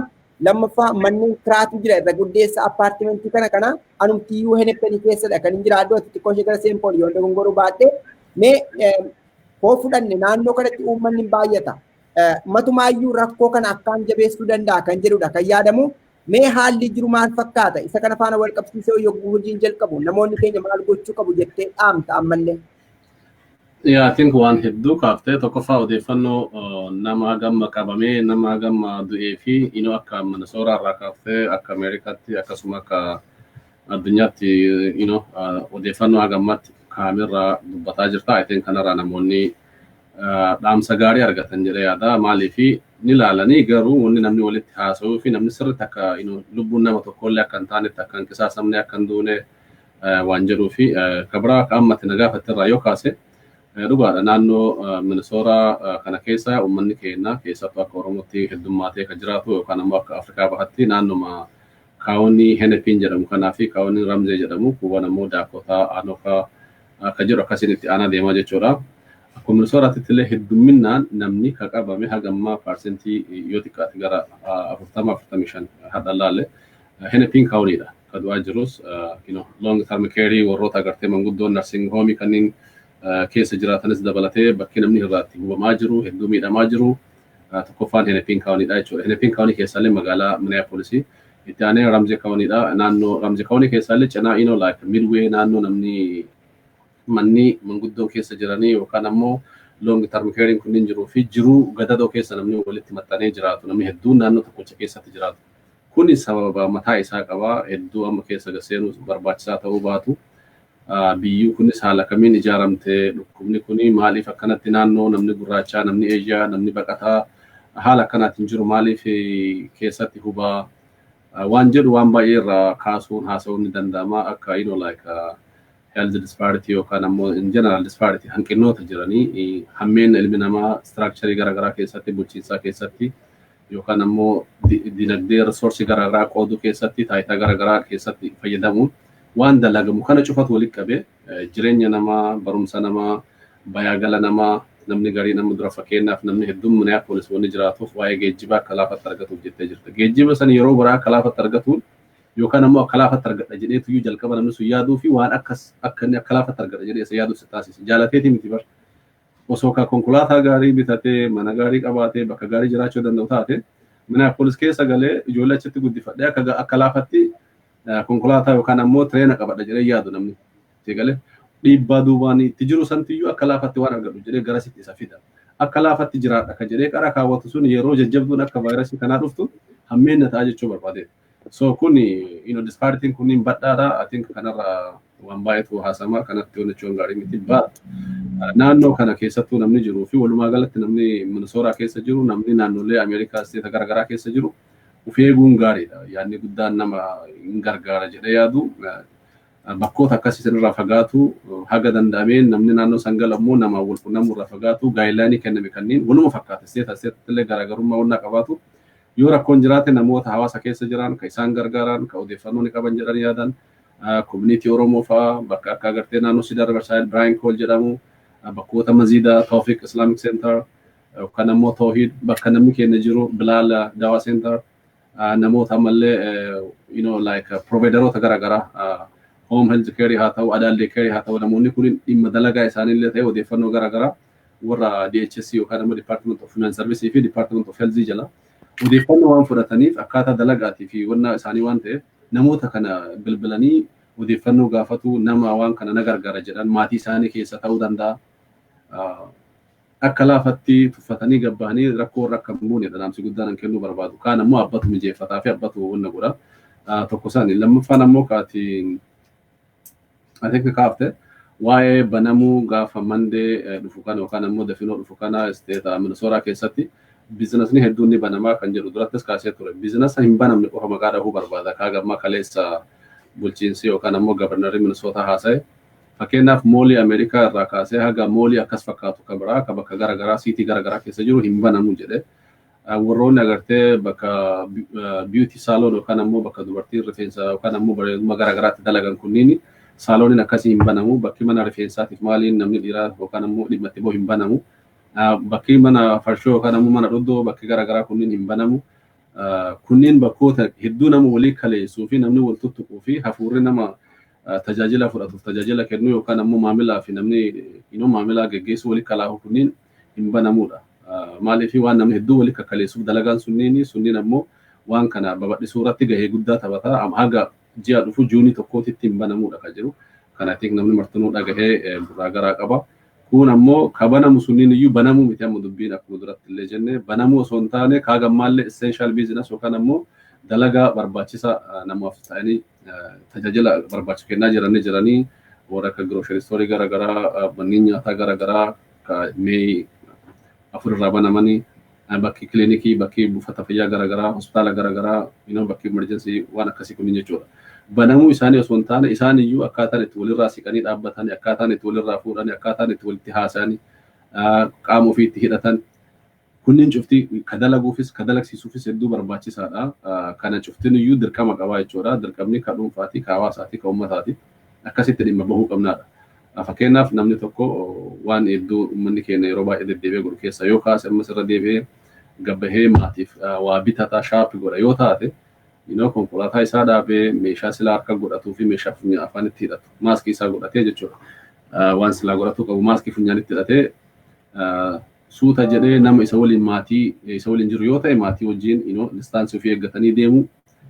Lammaffaa manneen kiraatu jira irra guddeessa apartmentii kana kana anumtiyyuu Hennepinii keessadha kan hin jiraadhu, ati xiqqoo ishee gara Saint Paul yoo dogongoruu baadhe. Mee hoo fudhanne naannoo kanatti uummanni hin baay'ata. Matumaayyuu rakkoo kana akkaan jabeessuu danda'a kan jedhudha kan yaadamu. Mee haalli jiru maal fakkaata? Isa kana faana wal qabsiisee yogguu hojiin jalqabu namoonni keenya maal gochuu qabu jettee dhaamta ammallee? Yeah, I think waan hedduu kaaftee. Tokkoffaa odeeffannoo nama gamma qabamee, nama gamma du'ee fi inoo akka Minnesota irraa kaaftee akka Ameerikaatti akkasuma akka addunyaatti odeeffannoo hagammatti kaamirraa dubbataa jirta. I think kanarraa namoonni dhaamsa gaarii argatan jedhee yaada. Maaliifi ni ilaalanii garuu wanni namni walitti haasa'uu fi namni sirriitti akka lubbuun nama tokkollee akka hin taanetti, akka hin qisaasamne, akka hin duune waan jedhuu fi kabira akka ammatti na gaafatte irraa yoo kaase, dhugaadha, naannoo Minnesota kana keessa uummanni keenya keessattuu akka Oromootti heddummaatee kan jiraatu yookaan ammoo akka Afrikaa bahatti naannoma county Hennepin jedhamu kanaa fi county Ramsey jedhamu, kuuwwan ammoo Daakotaa, Anokaa akka jiru akkasiin itti aanaa deemaa jechuudha. Akkuma Minnesotaatti illee heddumminaan namni ka qabame hagammaa percentii yoo xiqqaate gara 40, 45 hadha laalle Hennepin countydha. Ka du'aa jirus long term care warroota agartee manguddoon nursing home kanneen keessa jiraatanis dabalatee bakki namni irraatti hubamaa jiru, hedduu miidhamaa jiru, tokkoffaan Hennepin countydha jechuudha. Hennepin County keessaallee magaalaa Minneapolis, itti aanee Ramsey countydha. Naannoo Ramsey County keessaallee cinaa like Midway naannoo namni Manni manguddoon keessa jiranii yookaan ammoo long term caring kunniin jiruu fi jiruu gadadoo keessa namni walitti maxxanee jiraatu, namni hedduun naannoo tokkocha keessatti jiraatu. Kuni sababa mataa isaa qaba. Hedduu amma keessa seenuu barbaachisaa ta'uu baatu. Biyyi kunis haala kamiin ijaaramte, dhukkubni kuni maaliif akkanatti naannoo namni gurraachaa, namni Eeshiyaa, namni baqataa haala akkanaatiin jiru maaliif keessatti hubaa waan jedhu waan baay'ee irraa kaasuun haasa'uun ni danda'ama. Akka like health disparity yookaan ammoo in general disparity, hanqinoota jiranii, hammeen ilmi namaa structure garaagaraa keessatti, bulchiinsaa keessatti yookaan ammoo dinagdee resource garaagaraa qooduu keessatti, taayitaa garaagaraa keessatti fayyadamuun waan dalagamu kana cufatu walitti qabee jireenya namaa, barumsa namaa, bayaagala namaa. Namni garii nama dura, fakkeenyaaf, namni hedduun Minneapolis wanni jiraatuuf waa'ee geejjibaa akka laafatti argatuuf jettee jirta. Geejjiba san yeroo biraa akka laafatti argatuun yookaan ammoo akka laafatti argadha jedheetuyyuu jalqaba namni sun yaaduu fi waan akkas akka inni akka laafatti argadha jedhee isa yaaduu si taasisa. Jaalateeti miti bar. Osoo ka konkolaataa gaarii bitatee, mana gaarii qabaatee, bakka gaarii jiraachuu danda'u taate, Minneapolis keessa galee ijoollee achitti guddifadhee akka laafatti konkolaataa yookaan ammoo train qabadha jedhee yaadu namni. Galee dhiibbaa duubaan itti jiru santiyyuu akka laafatti waan argadhu jedhee garasitti isa fida. Akka laafatti jiraadha kan jedhee qara kaawwatu sun yeroo jajjabduun akka vaayirasii kanaa dhuftu hammeenna ta'a jechuu barbaade. So kun disparityn kunniin badhaadha. I think kanarra waan baay'eetu haasama, kanatti hojjechuun gaarii miti. But naannoo kana keessattuu namni jiruu fi walumaa galatti namni Minnesota keessa jiru, namni naannolee Ameerikaa state garaagaraa keessa jiru of eeguun gaariidha. Yaadni guddaan nama hin gargaara jedhee yaadu, bakkoota akkasii irraa fagaatu, haga danda'ameen namni naannoo san gala immoo nama wal qunnamuu irraa fagaatu, guideline kenname kanneen waluma fakkaata. State stateitti illee garaagarummaa wannaa qabaatu, yoo rakkoon jiraate namoota hawaasa keessa jiran ka isaan gargaaran, ka odeeffannoo ni qaban jedhan yaadan, community Oromoo fa'aa bakka akka agartee naannoo Cedar Riverside Brian Coyle jedhamu, bakkoota Maziida Tawfiq Islamic Center yookaan ammoo Tawhid, bakka namni keenya jiru Bilaal Dawaa Center, namoota ammallee like provideroota garaagaraa, home health care haa ta'u, adult care haa ta'u, namoonni kun dhimma dalagaa isaaniillee ta'e odeeffannoo garaagaraa warra DHS yookaan ammoo Department of Human Service fi Department of Health jala odeeffannoo waan fudhataniif, akkaataa dalagaatii fi wanna isaanii waan ta'eef, namoota kana bilbilanii odeeffannoo gaafatu. Nama waan kana na gargaara jedhan maatii isaanii keessa ta'uu danda'a. Akka laafatti tuffatanii gabbahanii rakkoo irra akka hin buunedha dhaamsi guddaan an kennuu barbaadu. Kaan ammoo abbatu mijeeffataa fi abbatu wanna godha. Tokko isaanii. Lammaffaan ammoo kaatiin ati kaafte waa'ee banamuu gaafa Monday dhufu kana yookaan ammoo dafinoo dhufu kana state Minnesota keessatti businessni hedduun ni banamaa kan jedhu durattis kaasee ture. Business hin banamne qofa maqaa dhahuu barbaada. Kaa kaleessa bulchiinsi yookaan ammoo governorri Minnesota haasa'e. Fakkeenyaaf, mallii Ameerikaa irraa kaasee haga mallii akkas fakkaatu kan biraa kan bakka garaagaraa, city garaagaraa keessa jiru hin banamu jedhe. Warroonni agartee bakka beauty salon yookaan ammoo bakka dubartiin rifeensa yookaan ammoo bareedummaa garaagaraatti dalagan kunniin, saloniin akkasii hin banamu. Bakki mana rifeensaatiif maaliin namni dhiiraa yookaan ammoo dhimma itti bahu hin banamu. Bakki mana farshoo yookaan ammoo mana dhuddoo, bakki garaagaraa kunniin hin banamu. Kunniin bakkoota hedduu nama walii kaleessuu fi namni wal tuttuquu fi hafuurri nama tajaajila fudhatuuf tajaajila kennu yookaan ammoo maamilaa fi namni maamilaa geggeessuu walii kalaahu kunniin hin banamudha. Maaliif? Waan namni hedduu walii kakkaleessuuf dalagaan sunniin ammoo waan kana babal'isuu irratti gahee guddaa taphata. Haga ji'a dhufu June 1tti hin banamudha kan jiru. Kanaatiif namni martinuu dhagahee gurraa garaa qaba. Kun ammoo ka banamu sunniin iyyuu banamuu miti. Amma dubbiin akkuma duratti illee jenne, banamuu osoo hin taane kaagammaallee essential business yookaan ammoo dalagaa barbaachisa namaaf ta'anii tajaajila barbaachisu kennaa jiranii warra akka grocery store garaagaraa, manneen nyaataa garaagaraa May 4 irraa banamanii, bakki kilinikii, bakki buufata fayyaa garaagaraa, hospitaala garaagaraa, bakki emergency waan akkasii kunniin jechuudha. Banamuu isaanii osoo hin taane, isaan iyyuu akkaataan itti walirraa siqanii dhaabbatanii, akkaataan itti walirraa fuudhanii, akkaataan itti walitti haasa'anii, qaama ofii itti hidhatan kunniin cufti ka dalaguufis ka dalagsiisuufis hedduu barbaachisaadha. Kana cuftin iyyuu dirqama qabaa jechuudha. Dirqamni ka dhuunfaati, ka hawaasaati, ka uummataati. Akkasitti dhimma bahuu qabnaadha. Fakkeenyaaf, namni tokko waan hedduu uummanni keenya yeroo baay'ee deddeebi'ee godhu keessa yoo kaase, ammas irra deebi'ee gabbahee maatiif waa bitataa shop godha yoo taate, konkolaataa isaa dhaabee meeshaa silaa harka godhatuu fi meeshaa funyaan afaan itti hidhatu, maaskii isaa godhatee jechuudha. Waan silaa godhatuu qabu maaskii funyaan itti hidhatee suuta jedhee nama isa waliin, maatii isa waliin jiru yoo ta'e, maatii wajjin distance ofii eeggatanii deemu,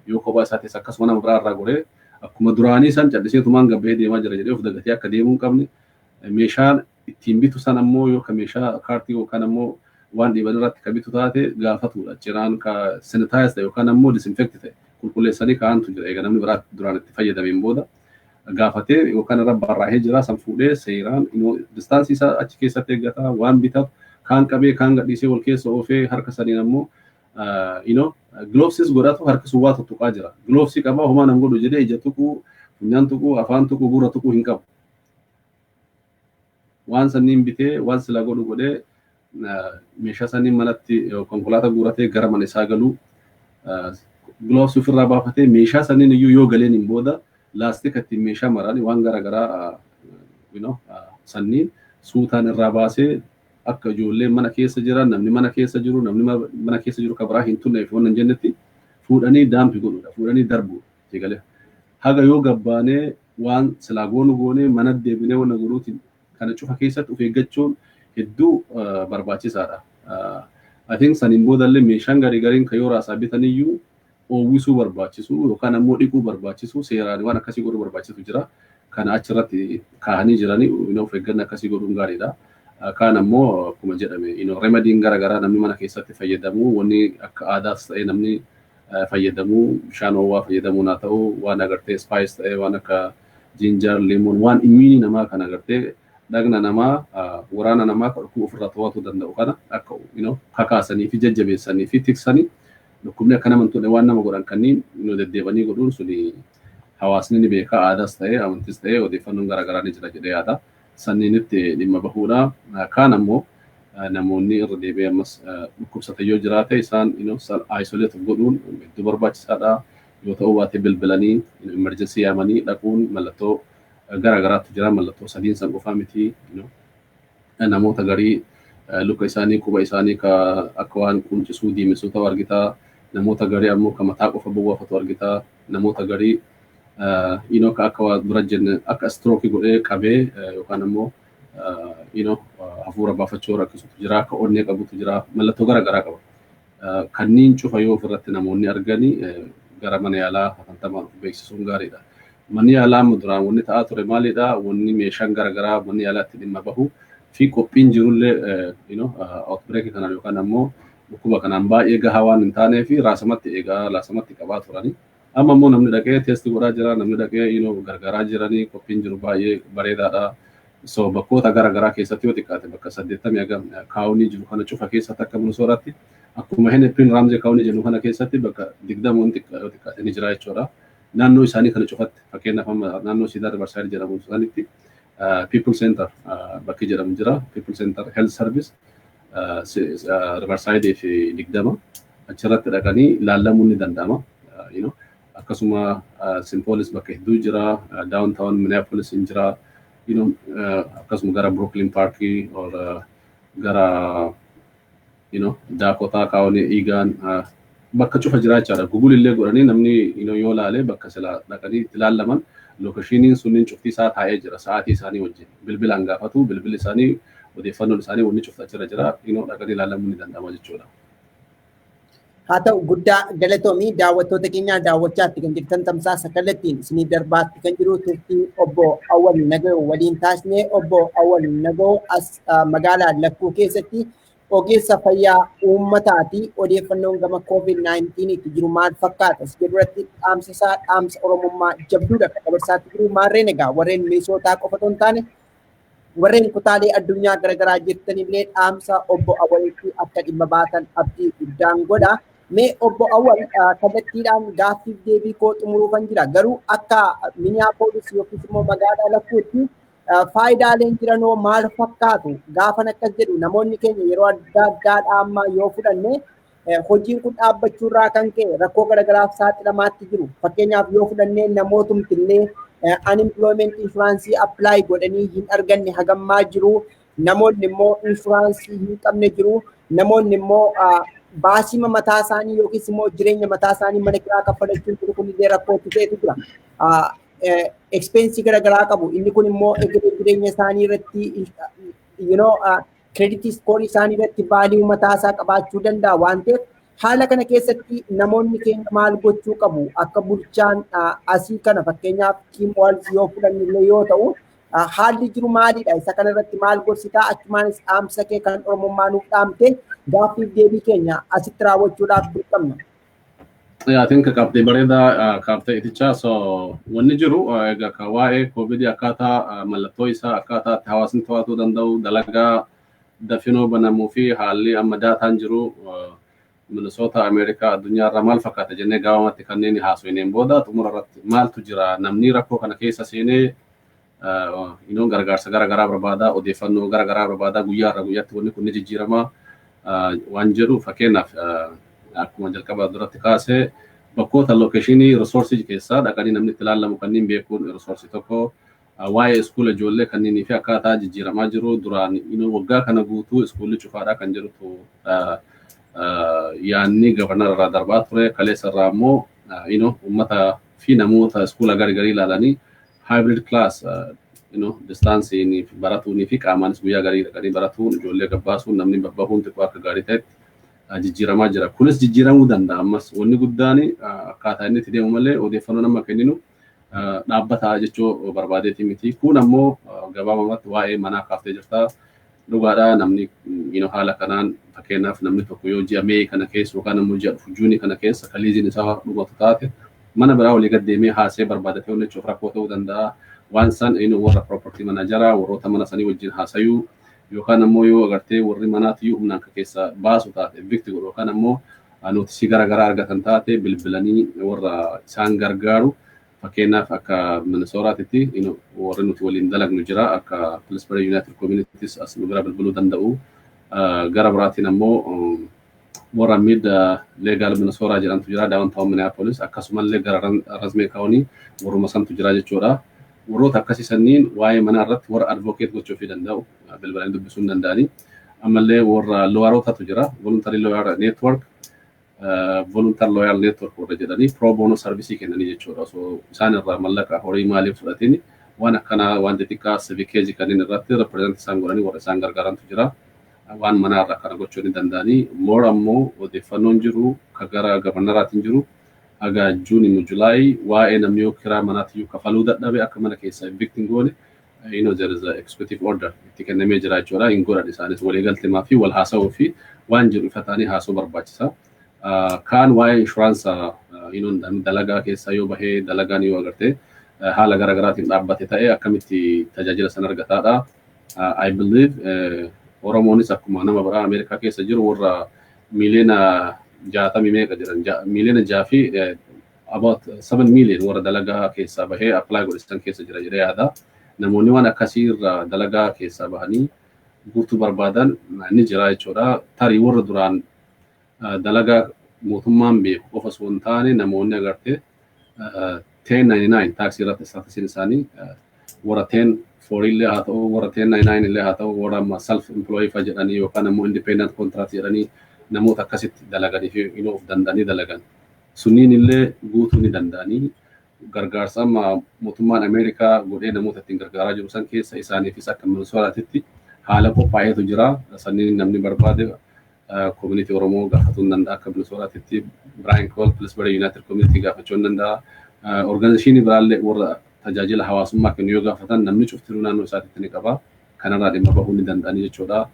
yoo kophaa isaa ta'es akkasuma nama biraa irraa goree akkuma duraanii san calliseetumaan gabbahee deemaa jira jedhee of dagatee akka deemuu hin qabne. Meeshaan ittiin bitu san ammoo yoo ka meeshaa kaartii yookaan ammoo waan dhiiban irratti ka bitu taate gaafatudha. Ciraan ka sanitize ta'e yookaan ammoo disinfect ta'e qulqulleessanii kaa'antu jira. Egaa namni biraa duraan itti fayyadameen booda gaafatee yookaan irra barraa'ee jira, san fuudhee seeraan distance isaa achi keessatti eeggataa waan bitatu kaan qabee, kaan gadhiisee, wal keessa oofee, harka saniin ammoo glovesis godhatu, harki sun waa tuttuqaa jira. Gloves qabaa, homaa nan godhu jedhee ija tuquu, funyaan tuquu, afaan tuquu, gurra tuquu hin qabu. Waan sanniin bitee, waan sila godhu godhee, meeshaa sanniin manatti konkolaataa guuratee gara mana isaa galuu, gloves ofirraa baafatee, meeshaa sanniin iyyuu yoo galeen hin booda laastika ittiin meeshaa maran waan garaagaraa sanniin suutaan irraa baasee, akka ijoolleen mana keessa jiran, namni mana keessa jiru, namni mana keessa jiru ka biraa hin tunneef waan hin jennetti fuudhanii dump godhuudha, fuudhanii darbuudha jegalee. Haga yoo gabbaanee waan silaa goonu goonee mana deebinee wanna godhuutiin kana cufa keessatti of eeggachuun hedduu barbaachisaadha. I think saniin boodallee meeshaan garii gariin kan yoo raasaa bitaniyyuu oowwisuu barbaachisu yookaan ammoo dhiquu barbaachisu, seeraan waan akkasii godhuu barbaachisu jira. Kana achirratti kaa'anii jiranii of eeggannaa akkasii godhuun gaariidha. Kaan ammoo akkuma jedhame remedyn garaagaraa namni mana keessatti fayyadamu, wanni akka aadaas ta'e namni fayyadamu, bishaan ho'aa fayyadamuun haa ta'u, waan agartee spice ta'e, waan akka ginger, lemon, waan immune namaa kan agartee dhagna namaa, waraana namaa kan dhukkuba ofirraa to'atuu danda'u kana akka kakaasanii fi jajjabeessanii fi tiksanii, dhukkubni akka nama hin tuqne waan nama godhan kanneen deddeebanii godhuun suni hawaasni ni beeka, aadaas ta'e amantis ta'e odeeffannoon garaagaraa ni jira jedhee yaada. Sanniinitti dhimma bahuudha. Kaan ammoo namoonni irra deebi'ee ammas dhukkubsatan yoo jiraate isaan isolate godhuun hedduu barbaachisaadha. Yoo ta'uu baate bilbilanii emergency yaamanii dhaquun, mallattoo garaagaraatu jira. Mallattoo sadiin san qofaa miti. Namoota garii luka isaanii, quba isaanii akka waan quncisuu diimessuu ta'u argitaa. Namoota garii ammoo ka mataa qofa bowwaafatu argitaa. Namoota garii ka akka waa dura jenne akka stroke godhee qabee yookaan ammoo hafuura baafachuu rakkisutu jira, akka onnee qabutu jira, mallattoo garaagaraa qaba. Kanniin cufa yoo ofirratti namoonni arganii gara mana yaalaa hatantamaan of beeksisuun gaariidha. Manni yaalaa amma duraan wanni ta'aa ture maalidha? Wanni meeshaan garaagaraa manni yaalaatti dhimma bahu fi qophiin jirullee outbreak kanaan yookaan ammoo dhukkuba kanaan baay'ee gahaa waan hin taanee fi raasamatti eegaa laasamatti qabaa turani. Amma immoo namni dhaqee test godhaa jira, namni dhaqee gargaaraa jiranii, qophiin jiru baay'ee bareedaadha. So bakkoota garaagaraa keessatti yoo xiqqaate bakka 80 hagam county jiru kana cufa keessatti, akka Minnesotaatti akkuma Hennepin Ramsey County jennu kana keessatti bakka 20 yoo xiqqaate ni jira jechuudha. Naannoo isaanii kana cufatti, fakkeenyaaf amma naannoo Cedar Riverside jedhamu sanitti People Center bakki jedhamu jira. People Center Health Service Riverside fi 20 achirratti dhaqanii ilaallamuun ni danda'ama. Akkasuma Saint Paulis bakka hedduu jira. Downtown Minneapolis hin jira. Akkasuma gara Brooklyn Park or gara Dakota County, Eagan bakka cufa jira jechaadha. Google illee godhanii namni yoo laale bakka sila dhaqanii itti ilaallaman locationiin sunniin cufti isaa taa'ee jira sa'aatii isaanii wajjin. Bilbilaan gaafatu, bilbilli isaanii, odeeffannoon isaanii wanni cufti achirra jira, dhaqanii ilaalamuu ni danda'ama jechuudha. Haa ta'u, guddaa galatoomii. Daawwattoota keenyaa, daawwachaatti kan jirtan tamsaasa kallattiin isinii darbaatti kan jiru turtii obbo Awwal Nagayoo waliin taasisne. Obbo Awwal Nagayoo as magaalaa Lakkuu keessatti ogeessa fayyaa uummataati. Odeeffannoon gama COVID-19 itti jiru maal fakkaata? As jedhuratti dhaamsa isaa, dhaamsa Oromummaa jabduudha kan dabarsaatti jiru. Maarreen egaa warreen Minisootaa qofa otoo hin taane warreen kutaalee addunyaa garaagaraa jirtanillee dhaamsa obbo Awwalitti akka dhimma baatan abdii guddaan godha. Mee obbo Awwal, kallattiidhaan gaaffiif deebii koo xumuruufan jira. Garuu akka Minneapolis yookiis immoo magaalaa Lakkuutti faayidaaleen jiranoo maal fakkaatu? Gaafan akkas jedhu namoonni keenya yeroo adda addaadhaa amma yoo fudhanne hojiin kun dhaabbachuurraa kan ka'e rakkoo garaagaraaf saaxilamaatti jiru. Fakkeenyaaf yoo fudhannee namootumti unemployment insurance apply godhanii hin arganne hagammaa jiru. Namoonni immoo insurance hin qabne jiru. Namoonni immoo baasii mataa isaanii yookiis immoo jireenya mataa isaanii mana kiraa kaffalachuun jiru kunillee rakkootti ta'etu jira. Expense garaagaraa qabu. Inni kun immoo egeree jireenya isaanii irratti, credit score isaanii irratti value mataa isaa qabaachuu danda'a waan ta'eef, haala kana keessatti namoonni keenya maal gochuu qabu? Akka bulchaan asii kana, fakkeenyaaf Tim Walz yoo fudhanne illee yoo ta'u, Haalli jiru maalidha? Isa kanarratti maal gorsitaa? Achumaanis dhaamsa kee kan Oromummaa nuuf dhaamte gaaffiif deebii keenya asitti raawwachuudhaaf dirqamna. I think qabxii bareedaa kaaftee, Itichaa. So wanni jiru egaa ka waa'ee COVID akkaataa mallattoo isaa, akkaataa itti hawaasni to'atuu danda'u, dalagaa dafinoo banamuu fi haalli amma daataan jiru Minnesota, Ameerikaa, addunyaa irraa maal fakkaata jennee gabaabumatti kanneen haasofneen booda, xumura irratti maaltu jira? Namni rakkoo kana keessa seenee gargaarsa gara garaa barbaada, odeeffannoo gara garaa barbaada. Guyyaa irraa guyyaatti wanni kun ni jijjiirama waan jedhu, fakkeenyaaf akkuma jalqaba duratti kaasee, bakkoota location resource keessaa dhaqanii namni itti ilaalamu kanneen beekuun resource tokko. Waa'ee iskuula ijoollee kanneenii fi akkaataa jijjiiramaa jiru, duraan waggaa kana guutuu iskuulli cufaadha kan jedhutu yaanni governor irraa darbaa ture. Kaleessa irraa immoo uummata fi namoota iskuula garii garii ilaalanii hybrid class, distanceiin baratuunii fi qaamaanis guyyaa garii dhaqanii baratuun, ijoollee gabbaasuun, namni babbahuun xiqqoo akka gaarii ta'etti jijjiiramaa jira. Kunis jijjiiramuu danda'a ammas. Wanni guddaan akkaataa inni itti deemu malee odeeffannoo nama kenninu dhaabbataa jechuu barbaadeeti miti. Kun ammoo gabaabumatti waa'ee manaa kaaftee jirta. Dhugaadhaa, namni haala kanaan, fakkeenyaaf namni tokko yoo ji'a May kana keessa yookaan ammoo ji'a dhufu June kana keessa ka leaseiin isaa dhumatu taate, mana biraa walii gad deemee haasee barbaadatee hojjechuuf rakkoo ta'uu danda'a. Waan san warra property manager, warroota mana sanii wajjin haasayuu, yookaan ammoo yoo agartee warri manaatiyyuu humnaan ka keessa baasu taate, evict godhu, yookaan ammoo notice gara garaa argatan taate, bilbilanii warra isaan gargaaru, fakkeenyaaf akka Minnesotaatti warri nuti waliin dalagnu jira, akka Pillsbury United Communities as nu bira bilbiluu danda'u. Gara biraatiin ammoo warra Mid Legal Minnesota jedhamtu jira downtown Minneapolis, akkasumallee gara Ramsey County warruma santu jira jechuudha. Warroota akkasii sanniin waa'ee manaa irratti warra advocate gochuufii danda'u bilbilanii dubbisuu hin danda'anii. Ammallee warra lawyerootatu jira, Voluntary Lawyer Network, Volunteer Lawyer Network warra jedhanii pro bono service kennanii jechuudha. Osoo isaan irraa mallaqa horii maaliif fudhatiin waan akkanaa, waan xixiqqaa civic case kanneen irratti represent isaan godhanii warra isaan gargaarantu jira. Waan manaa irraa kana gochuu ni danda'anii. More ammoo odeeffannoon jiru ka gara governoraatiin jiru haga June immoo July waa'ee namni yoo kiraa manaatiyyuu kafaluu dadhabe akka mana keessaa evict hin goone, there is a executive order itti kennamee jira jechuudha. Hin godhan isaanis waliigalteemaa fi wal haasa'uu fi waan jiru ifa ta'anii haasa'uu barbaachisa. Kaan waa'ee insurance, dalagaa keessaa yoo bahee, dalagaan yoo agartee haala garaagaraatiin dhaabbate ta'ee, akkamitti tajaajila san argataadha. I believe Oromoonis akkuma nama biraa Ameerikaa keessa jiru warra 60 miiliyoona meeqa jiran, 6 miiliyoona fi about 7 million warra dalagaa keessaa bahee apply godhisan keessa jira jedhee yaada. Namoonni waan akkasii irraa dalagaa keessaa bahanii guutuu barbaadan ni jira jechuudha. Tarii warra duraan dalagaa mootummaan beeku qofa osoo hin taane, namoonni agartee 1099 tax irratti statusiin isaanii warra 1040 illee haa ta'u, warra 1099 illee haa ta'u, warra amma self employee fa jedhanii yookaan ammoo independent contract jedhanii namoota akkasitti dalaganii fi of danda'anii dalagan. Sunniin illee guutuu ni danda'anii gargaarsa amma mootummaan Ameerikaa godhee namoota ittiin gargaaraa jiru san keessa isaaniifis akka Minnesotaatti haala qophaa'eetu jira. Sanniin namni barbaade community Oromoo gaafatuu ni danda'a. Akka Minnesotaatti Brian Coyle Pillsbury United Community gaafachuu ni danda'a. Organization biraallee warra tajaajila hawaasummaa kennu yoo gaafatan namni cuftinuu naannoo isaatitti ni qaba. Kanarraa dhimma bahuu ni danda'anii jechuudha.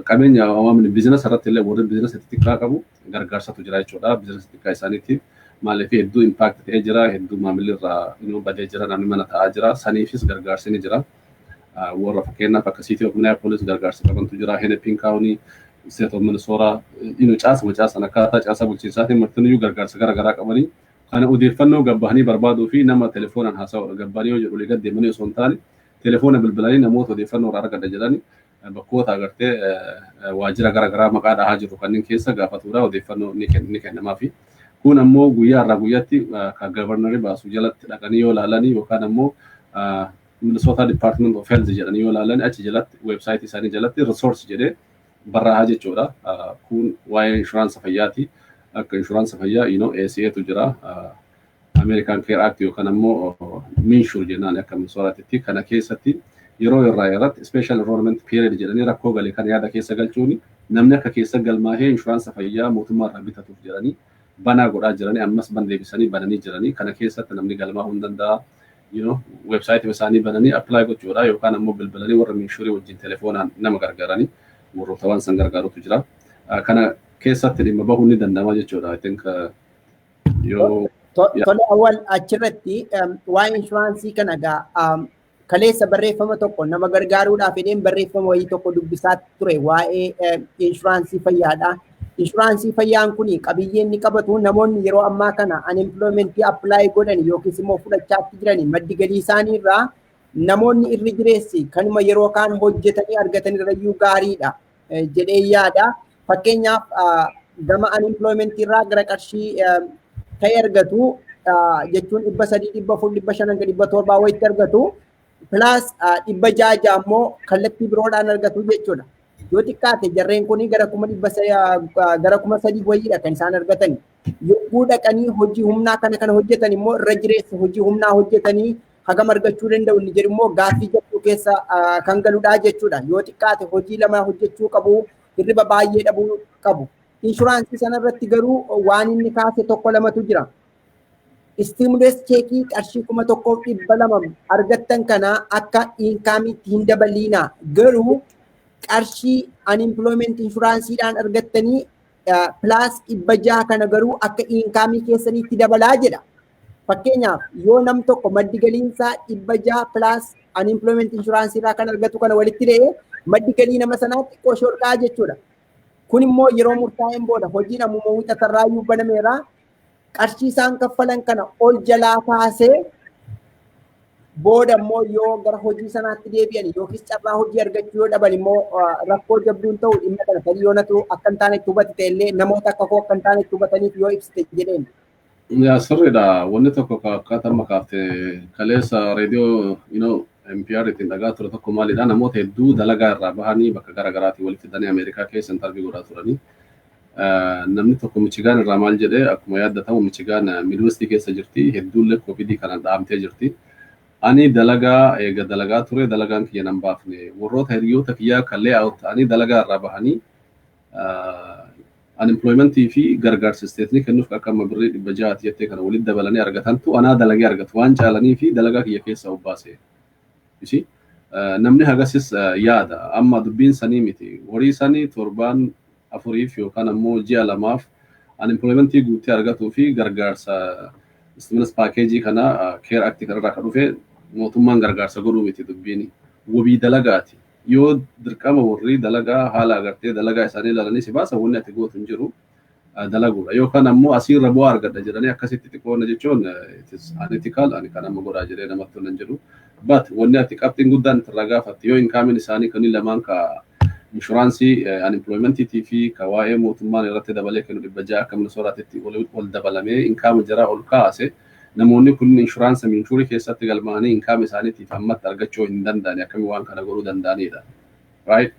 Qabeenya waamni business irratti illee warri business xixiqqaa qabu gargaarsatu jira jechuudha. Business xixiqqaa isaaniitiif, maaliif hedduu impact ta'ee jira, hedduu maamilli irraa badee jira, namni mana taa'aa jira, saniifis gargaarsi ni jira. Warra fakkeenyaaf akka City of Minneapolis gargaarsa qabantu jira, Hennepin County, State of Minnesota, caasuma caasan akkaataa caasaa bulchiinsaatiin martiniyyuu gargaarsa gara garaa qabanii, kana odeeffannoo gabbahanii barbaaduu fi nama telefoonaan haasa'u gabbahanii yoo jedhu olii gad deemanii osoo hin taane, telefoona bilbilanii namoota odeeffannoo irraa argadha jedhanii bakkoota agartee waajjira gara garaa maqaa dhahaa jiru kanneen keessa gaafatuudha, odeeffannoo ni kennamaafi. Kun ammoo guyyaa irraa guyyaatti kan governorri baasu jalatti dhaqanii yoo ilaalanii yookaan ammoo Minnesota Department of Health jedhanii yoo ilaalan, achi jalatti website isaanii jalatti resource jedhee barraa'aa jechuudha. Kun waa'ee insurance fayyaati. Akka insurance fayyaa ACA tu jira. American Care Act yookaan ammoo MNsure jennaan akka Minnesotaatti. Kana keessatti yeroo irraa irratti special enrollment period jedhanii rakkoo galee kan yaada keessa galchuuni namni akka keessa galmaahee insurance fayyaa mootummaa irraa bitatuuf jedhanii banaa godhaa jiranii, ammas ban deebisanii bananii jiranii. Kana keessatti namni galmaahuu hin danda'a. Website isaanii bananii apply gochuudha yookaan ammoo bilbilanii warra MNsure wajjin telefoonaan nama gargaaranii warroota waan san gargaarutu jira. Kana keessatti dhimma bahuun ni danda'ama jechuudha. I think yoo Tole, Awwal, achirratti waa'ee inshuraansii kana egaa kaleessa barreeffama tokko nama gargaaruudhaaf jedheen barreeffama wayii tokko dubbisaa ture, waa'ee inshuraansii fayyaadha. Inshuraansii fayyaan kun qabiyyee inni qabatu, namoonni yeroo ammaa kana unemploymentii apply godhan yookiis immoo fudhachaatti jiran, maddi galii isaanii irraa namoonni irri jireessi kanuma yeroo kaan hojjetanii argatan irrayyuu gaariidha jedhee yaada. Fakkeenyaaf, gama unemploymentii irraa gara qarshii ta'e argatu jechuun 300, 400, 500 hanga 700 wayitti argatu, plus 600 immoo kallattii biroodhaan argatu jechuudha. Yoo xiqqaate jarreen kun gara 3,000 wayiidha kan isaan argatan. Yogguu dhaqanii hojii humnaa kana hojjetan immoo, irra jireessa hojii humnaa hojjetanii hagam argachuu danda'u inni jedhu immoo gaaffii jabduu keessa kan galudha jechuudha. Yoo xiqqaate hojii lama hojjechuu qabu, hirriba baay'ee dhabuu qabu. Inshuraansii sanarratti garuu waan inni kaase tokko lamatu jira. Stimulus checkii qarshii 1,200 argattan kana akka incomeitti hin dabaliina. Garuu qarshii unemployment insuranceiidhaan argattanii plus 600 kana garuu akka incomeii keessaniitti dabalaa jedha. Fakkeenyaaf, yoo nam tokko maddi galiinsaa 600 plus unemployment insurance irraa kan argatu kana walitti dha'ee, maddi galii nama sanaa xiqqoo ishee ol ka'a jechuudha. Kun immoo yeroo murtaa'een booda hojiin ammuma wixatarraayyuu banameera. Qarshii isaan kaffalan kana ol jalaa kaasee, booda immoo yoo gara hojii sanaatti deebi'an yookiis carraa hojii argachuu yoo dhaban immoo rakkoo jabduun ta'u. Dhimma kana tarii yoo natu akka hin taanetti hubate ta'ellee, namoota akka koo akka hin taanetti hubataniif yoo ibsite jedheen. Yaa, sirriidha. Wanni tokko akkaataa amma kaafte kaleessa reediyoo NPR ittiin dhagaa ture tokko maalidha? Namoota hedduu dalagaa irraa bahanii bakka gara garaatii walitti fidanii Ameerikaa keessa interview godhaa turanii. Namni tokko Michigaan irraa maal jedhee? Akkuma yaaddatamu Michigaan Midwestii keessa jirti, hedduullee COVIDii kanaan dhahamtee jirti. Ani dalagaa eega dalagaa ture, dalagaan kiyya nan baafne. Warroota hiriyoota kiyyaa kan layout ta'anii dalagaa irraa bahanii unemploymentii fi gargaarsa statenii kennuuf akka amma birrii 600ti jettee kana walitti dabalanii argatantu anaa dalagee argatu waan caalanii fi dalagaa kiyya keessaa obbaase. Isi namni hagasis yaada. Amma dubbiin sanii miti. Horii sanii torbaan 4f yookaan ammoo ji'a 2f unemploymentii guuttee argatuu fi gargaarsa stimulus packageii kana CARES Actii kanarraa kan dhufe mootummaan gargaarsa godhuu miti dubbiin. Wabii dalagaati. Yoo dirqama warri dalagaa haala agartee dalagaa isaanii ilaalanii si baasa, wanni ati gootu hin jiru, dalaguudha. Yookaan ammoo asiirra bu'aa argadha jedhanii akkasitti xiqqoonna jechuun it is unethical. Ani kan amma godhaa jedhee namatti tolan jedhu. But wanni ati qabxiin guddaan irraa gaafatte, yoo incomeiin isaanii kan lamaan ka inshuraansii unemploymentiitii fi ka waa'ee mootummaan irratti dabalee kennu 600 akka Minnesotaatti ol dabalamee income jaraa ol kaase, namoonni kun inshuraansa MNsure keessatti galmaa'anii income isaaniitiif ammatti argachuu hin danda'ani, akkamii waan kana godhuu danda'anidha. Right?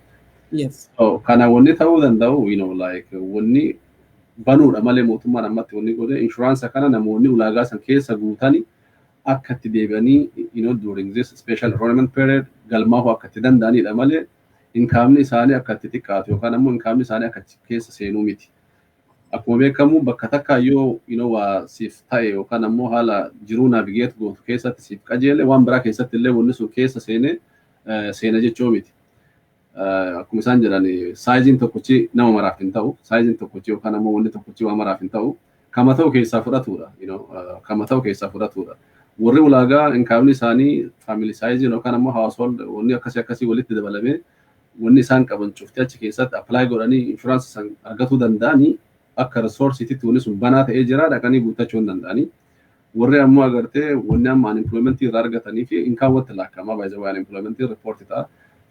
Yes. So, kana wanni ta'uu danda'u, like wanni banuudha malee, mootummaan ammatti wanni godhe inshuraansa kana namoonni ulaagaa san keessa guutanii akka itti deebi'anii during this special enrollment period galmaa'uu akka itti danda'anidha malee, incomeni isaanii akka itti xiqqaatu yookaan ammoo incomeni isaanii akka keessa seenuu miti. Akkuma beekamu, bakka takka yoo waa siif ta'e yookaan ammoo haala jiruu navigate gootu keessatti siif qajeele, waan biraa keessatti illee wanni sun keessa seenee seena jechuu miti. Akkuma isaan jedhan, sizeiin tokkochi nama maraaf hin ta'u, sizeiin tokkochi yookaan ammoo wanni tokkochi waan maraaf hin ta'u, kama ta'u keessaa fudhatudha. Kama ta'u keessaa fudhatudha. Warri ulaagaa incomeni isaanii family sizeiin yookaan ammoo household wanni akkasii akkasii walitti dabalamee wanni isaan qaban cufti achi keessatti apply godhanii inshuraansii san argatuu danda'anii, akka resourceiitti wanni sun banaa ta'ee jira, dhaqanii guuttachuu hin danda'anii. Warri ammoo agartee wanni amma unemploymentii irraa argatanii fi income watti laakkamaa baay'ee unemploymentii report ta'a.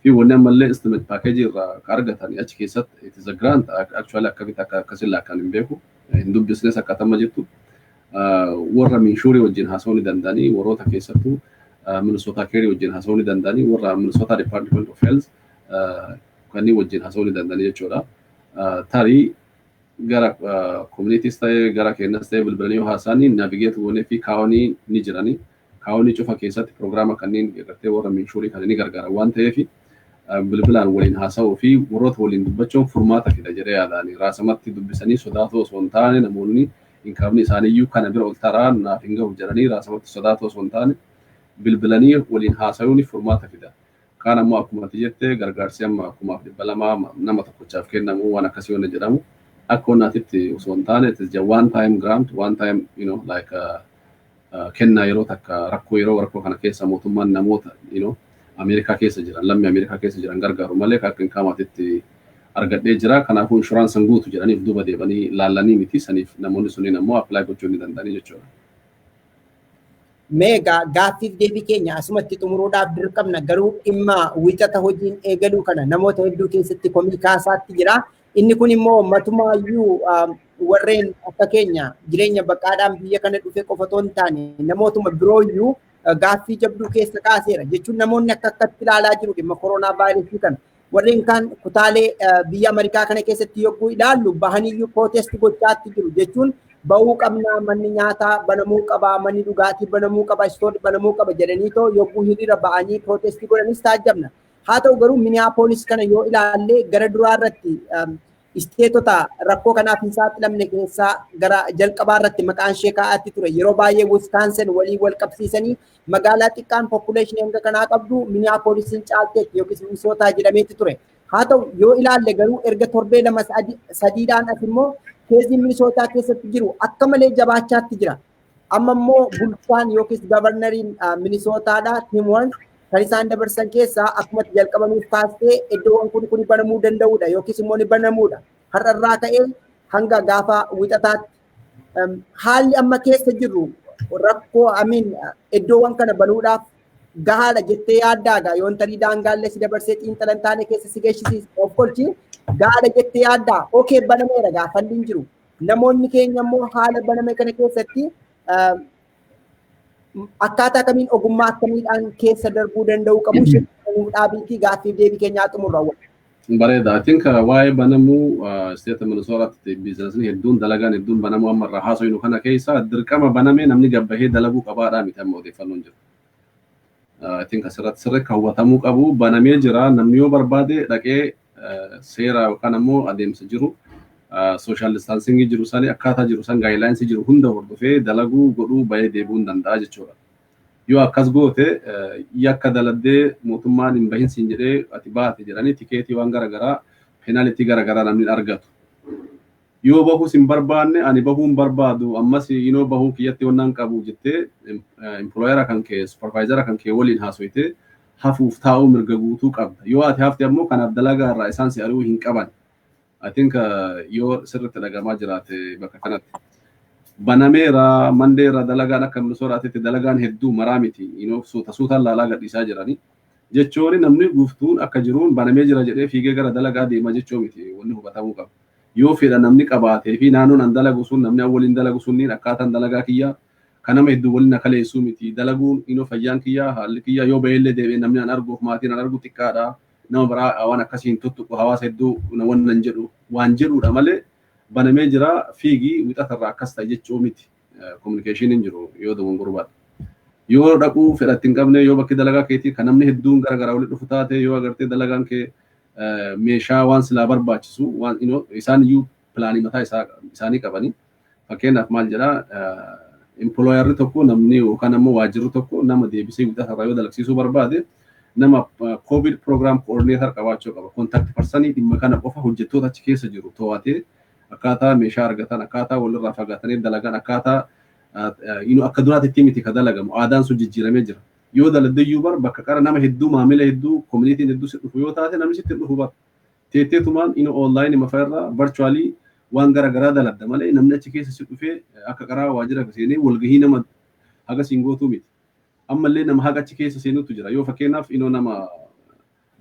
Fi wanni ammallee estimate package irraa argatanii achi keessatti, it is a grant actually, akkamitti akka akkasiin laakkaan hin beeku, hin dubbisnes akkatama jettu. Warra MNsure wajjin haasa'uu ni danda'anii, warroota keessattuu Minnesota Care wajjin haasa'uu ni danda'anii, warra Minnesota Department of Health kanneen wajjin haasa'uu ni danda'anii jechuudha. Tarii gara communityis ta'ee gara keenyas ta'ee bilbilanii yoo haasa'anii navigate goonee fi kaawanii ni jiranii. Kaawanii cufa keessatti piroogiraama kanneen gartee warra MNsure kan ni gargaara waan ta'eef, bilbilaan waliin haasa'uu fi warroota waliin dubbachuun furmaata fida jedhee yaadani. Raasamatti dubbisanii sodaatoo osoo hin taane, namoonni incomeni isaaniiyyuu kana bira ol taraa naaf hin gahu jedhanii raasamatti sodaatoo osoo hin taane, Bilbilanii waliin haasayuun furmaata fida. Kaan ammoo akkuma ati jette gargaarsi amma 2,200 nama tokkochaaf kennamu waan akkasii wanna jedhamu akka wannaatitti osoo hin taane, it is just one time grant, one time like kennaa yeroo takka rakkoo, yeroo rakkoo kana keessa mootummaan namoota Ameerikaa keessa jiran, lammii Ameerikaa keessa jiran gargaaru malee akka incometitti argadhee jira. Kanaafuu insurancein guutu jedhaniif duuba deebanii laallanii miti. Saniif namoonni sunniin ammoo apply gochuu ni danda'anii jechuudha. Mee gaaffiif deebii keenya asumatti xumuruudhaaf dirqamna, garuu dhimma Wixata hojiin eegaluu kana namoota hedduu keessatti komii kaasaatti jira. Inni kun immoo matumaayyuu warreen akka keenya jireenya baqaadhaan biyya kana dhufe qofa otoo hin taane namootuma birooyyuu gaaffii jabduu keessa kaaseera jechuun namoonni akka akkatti ilaalaa jiru dhimma koronaa vaayirasii kana. Warreen kaan kutaalee biyya Ameerikaa kana keessatti yogguu ilaallu bahaniyyuu protest gochaatti jiru jechuun bahuu qabnaa, manni nyaataa banamuu qaba, manni dhugaatii banamuu qaba, storeii banamuu qaba jedhanii too yogguu hiriira ba'anii protestii godhanis taajjabna. Haa ta'u garuu Minneapolis kana yoo ilaalle gara duraa irratti stateota rakkoo kanaaf hin saaxilamne keessaa gara jalqabaa irratti maqaan ishee kaa'atti ture. Yeroo baay'ee Wisconsin walii wal qabsiisanii magaalaa xiqqaan population hanga kanaa qabdu Minneapolisin caalteetti yookiis Minnesota jedhameetti ture. Haa ta'u yoo ilaalle garuu erga torbee 2 sadiidhaan as immoo caseiin Minnesota keessatti jiru akka malee jabaachaatti jira. Amma immoo bulchaan yookiis governoriin Minnesotaadha, Tim Walz, kan isaan dabarsan keessaa akkuma jalqabanuuf kaastee iddoowwan kun kun banamuu danda'udha yookiis immoo ni banamuudha. Har'arraa ka'ee hanga gaafa Wixataatti haalli amma keessa jirru rakkoo amiin iddoowwan kana banuudhaaf gahaadha jettee yaaddaagaa? Yoon tarii daangaallee si dabarsee xiinxalan taane keessa si geessisiis of kolchi, gahaadha jettee yaaddaa? Okay, banameera, gaafalli hin jiru. Namoonni keenya immoo haala baname kana keessatti akkaataa kamiin, ogummaa akkamiidhaan keessa darbuu danda'uu qabu? Dhaabiitii gaaffiif deebii keenyaa xumurra. Bareeda. I think waa'ee banamuu state Minnesotaatti businessni hedduun, dalagaan hedduun banamuu amma irraa haasofnu kana keessa dirqama banamee namni gabbahee dalaguu qabaadhaa miti amma odeeffannoon jiru. I think asirratti sirri hawwatamuu qabu, banamee jira, namni yoo barbaade dhaqee seera yookaan ammoo adeemsa jiru, social distancing jiru sani, akkaataa jiru san, guidelinesii jiru hunda hordofee dalaguu godhuu bahee deebi'uu hin danda'a jechuudha. Yoo akkas goote yakka daladdee mootummaan hin bahin siin jedhee ati baate jedhanii ticketii waan garaagaraa, penalty garaagaraa namni argatu. Yoo bahuus hin barbaanne, ani bahuu hin barbaadu ammas inoo bahuu kiyyatti wannaan qabu jettee employera kan kee, supervisora kan kee waliin haasoyte hafuuf taa'uu mirga guutuu qabda. Yoo ati hafte ammoo kanaaf dalagaa irraa isaan si ari'uu hin qaban. I think yoo sirriitti dhagamaa jiraate bakka kanatti. Banameera Mondayra dalagaan akka Minnesotaatti dalagaan hedduu maraa miti. Suuta suutaan laalaa gadhiisaa jirani. Jechuun namni guuftuun akka jiruun banamee jira jedhee fiigee gara dalagaa deema jechuu miti wanni hubatamuu qaba. Yoo fedha namni qabaatee fi naannoon an dalagu sun, namni waliin dalagu sunniin akkaataan dalagaa kiyyaa kan nama hedduu waliin akaleessuu miti. Dalaguun fayyaan kiyyaa, haalli kiyyaa, yoo bahillee deebi'ee namni an arguuf maatiin an argu xiqqaadha. Nama biraa waan akkasiin tuttuqu, hawaasa hedduu wannan jedhu waan jedhudha malee banamee jira fiigii Wixatarraa akkas ta'e jechuu miti. Communicationiin jiru yoo dogongoruu baadhe. Yoo dhaquu fedhatti hin qabne, yoo bakki dalagaa keetii kan namni hedduun gara garaa walitti dhufu taate, yoo agartee dalagaan kee meeshaa waan silaa barbaachisu waan isaan iyyuu planii mataa isaanii qabanii. Fakkeenyaaf maal jedhaa, employerri tokko, namni yookaan ammoo waajjirri tokko nama deebisee Wixatarraa yoo dalagsiisuu barbaade nama COVID program coordinator qabaachuu qaba. Contact personii dhimma kana qofa hojjettoota achi keessa jiru to'atee akkaataa meeshaa argatan, akkaataa walirraa fagaatanii dalagan, akkaataa akka duraatti miti ka dalagamu, aadaan sun jijjiiramee jira. Yoo daladdayyuu bar bakka qara nama hedduu, maamila hedduu, communityn hedduu si dhufu yoo taate namni sitti dhufu bar. Teetteetumaan online mafa irraa virtually waan gara garaa daladda malee namni achi keessa si dhufee akka qaraa waajjira seenee walgahii nama haga siin gootuu miti. Ammallee nama haga achi keessa seenutu jira. Yoo fakkeenyaaf nama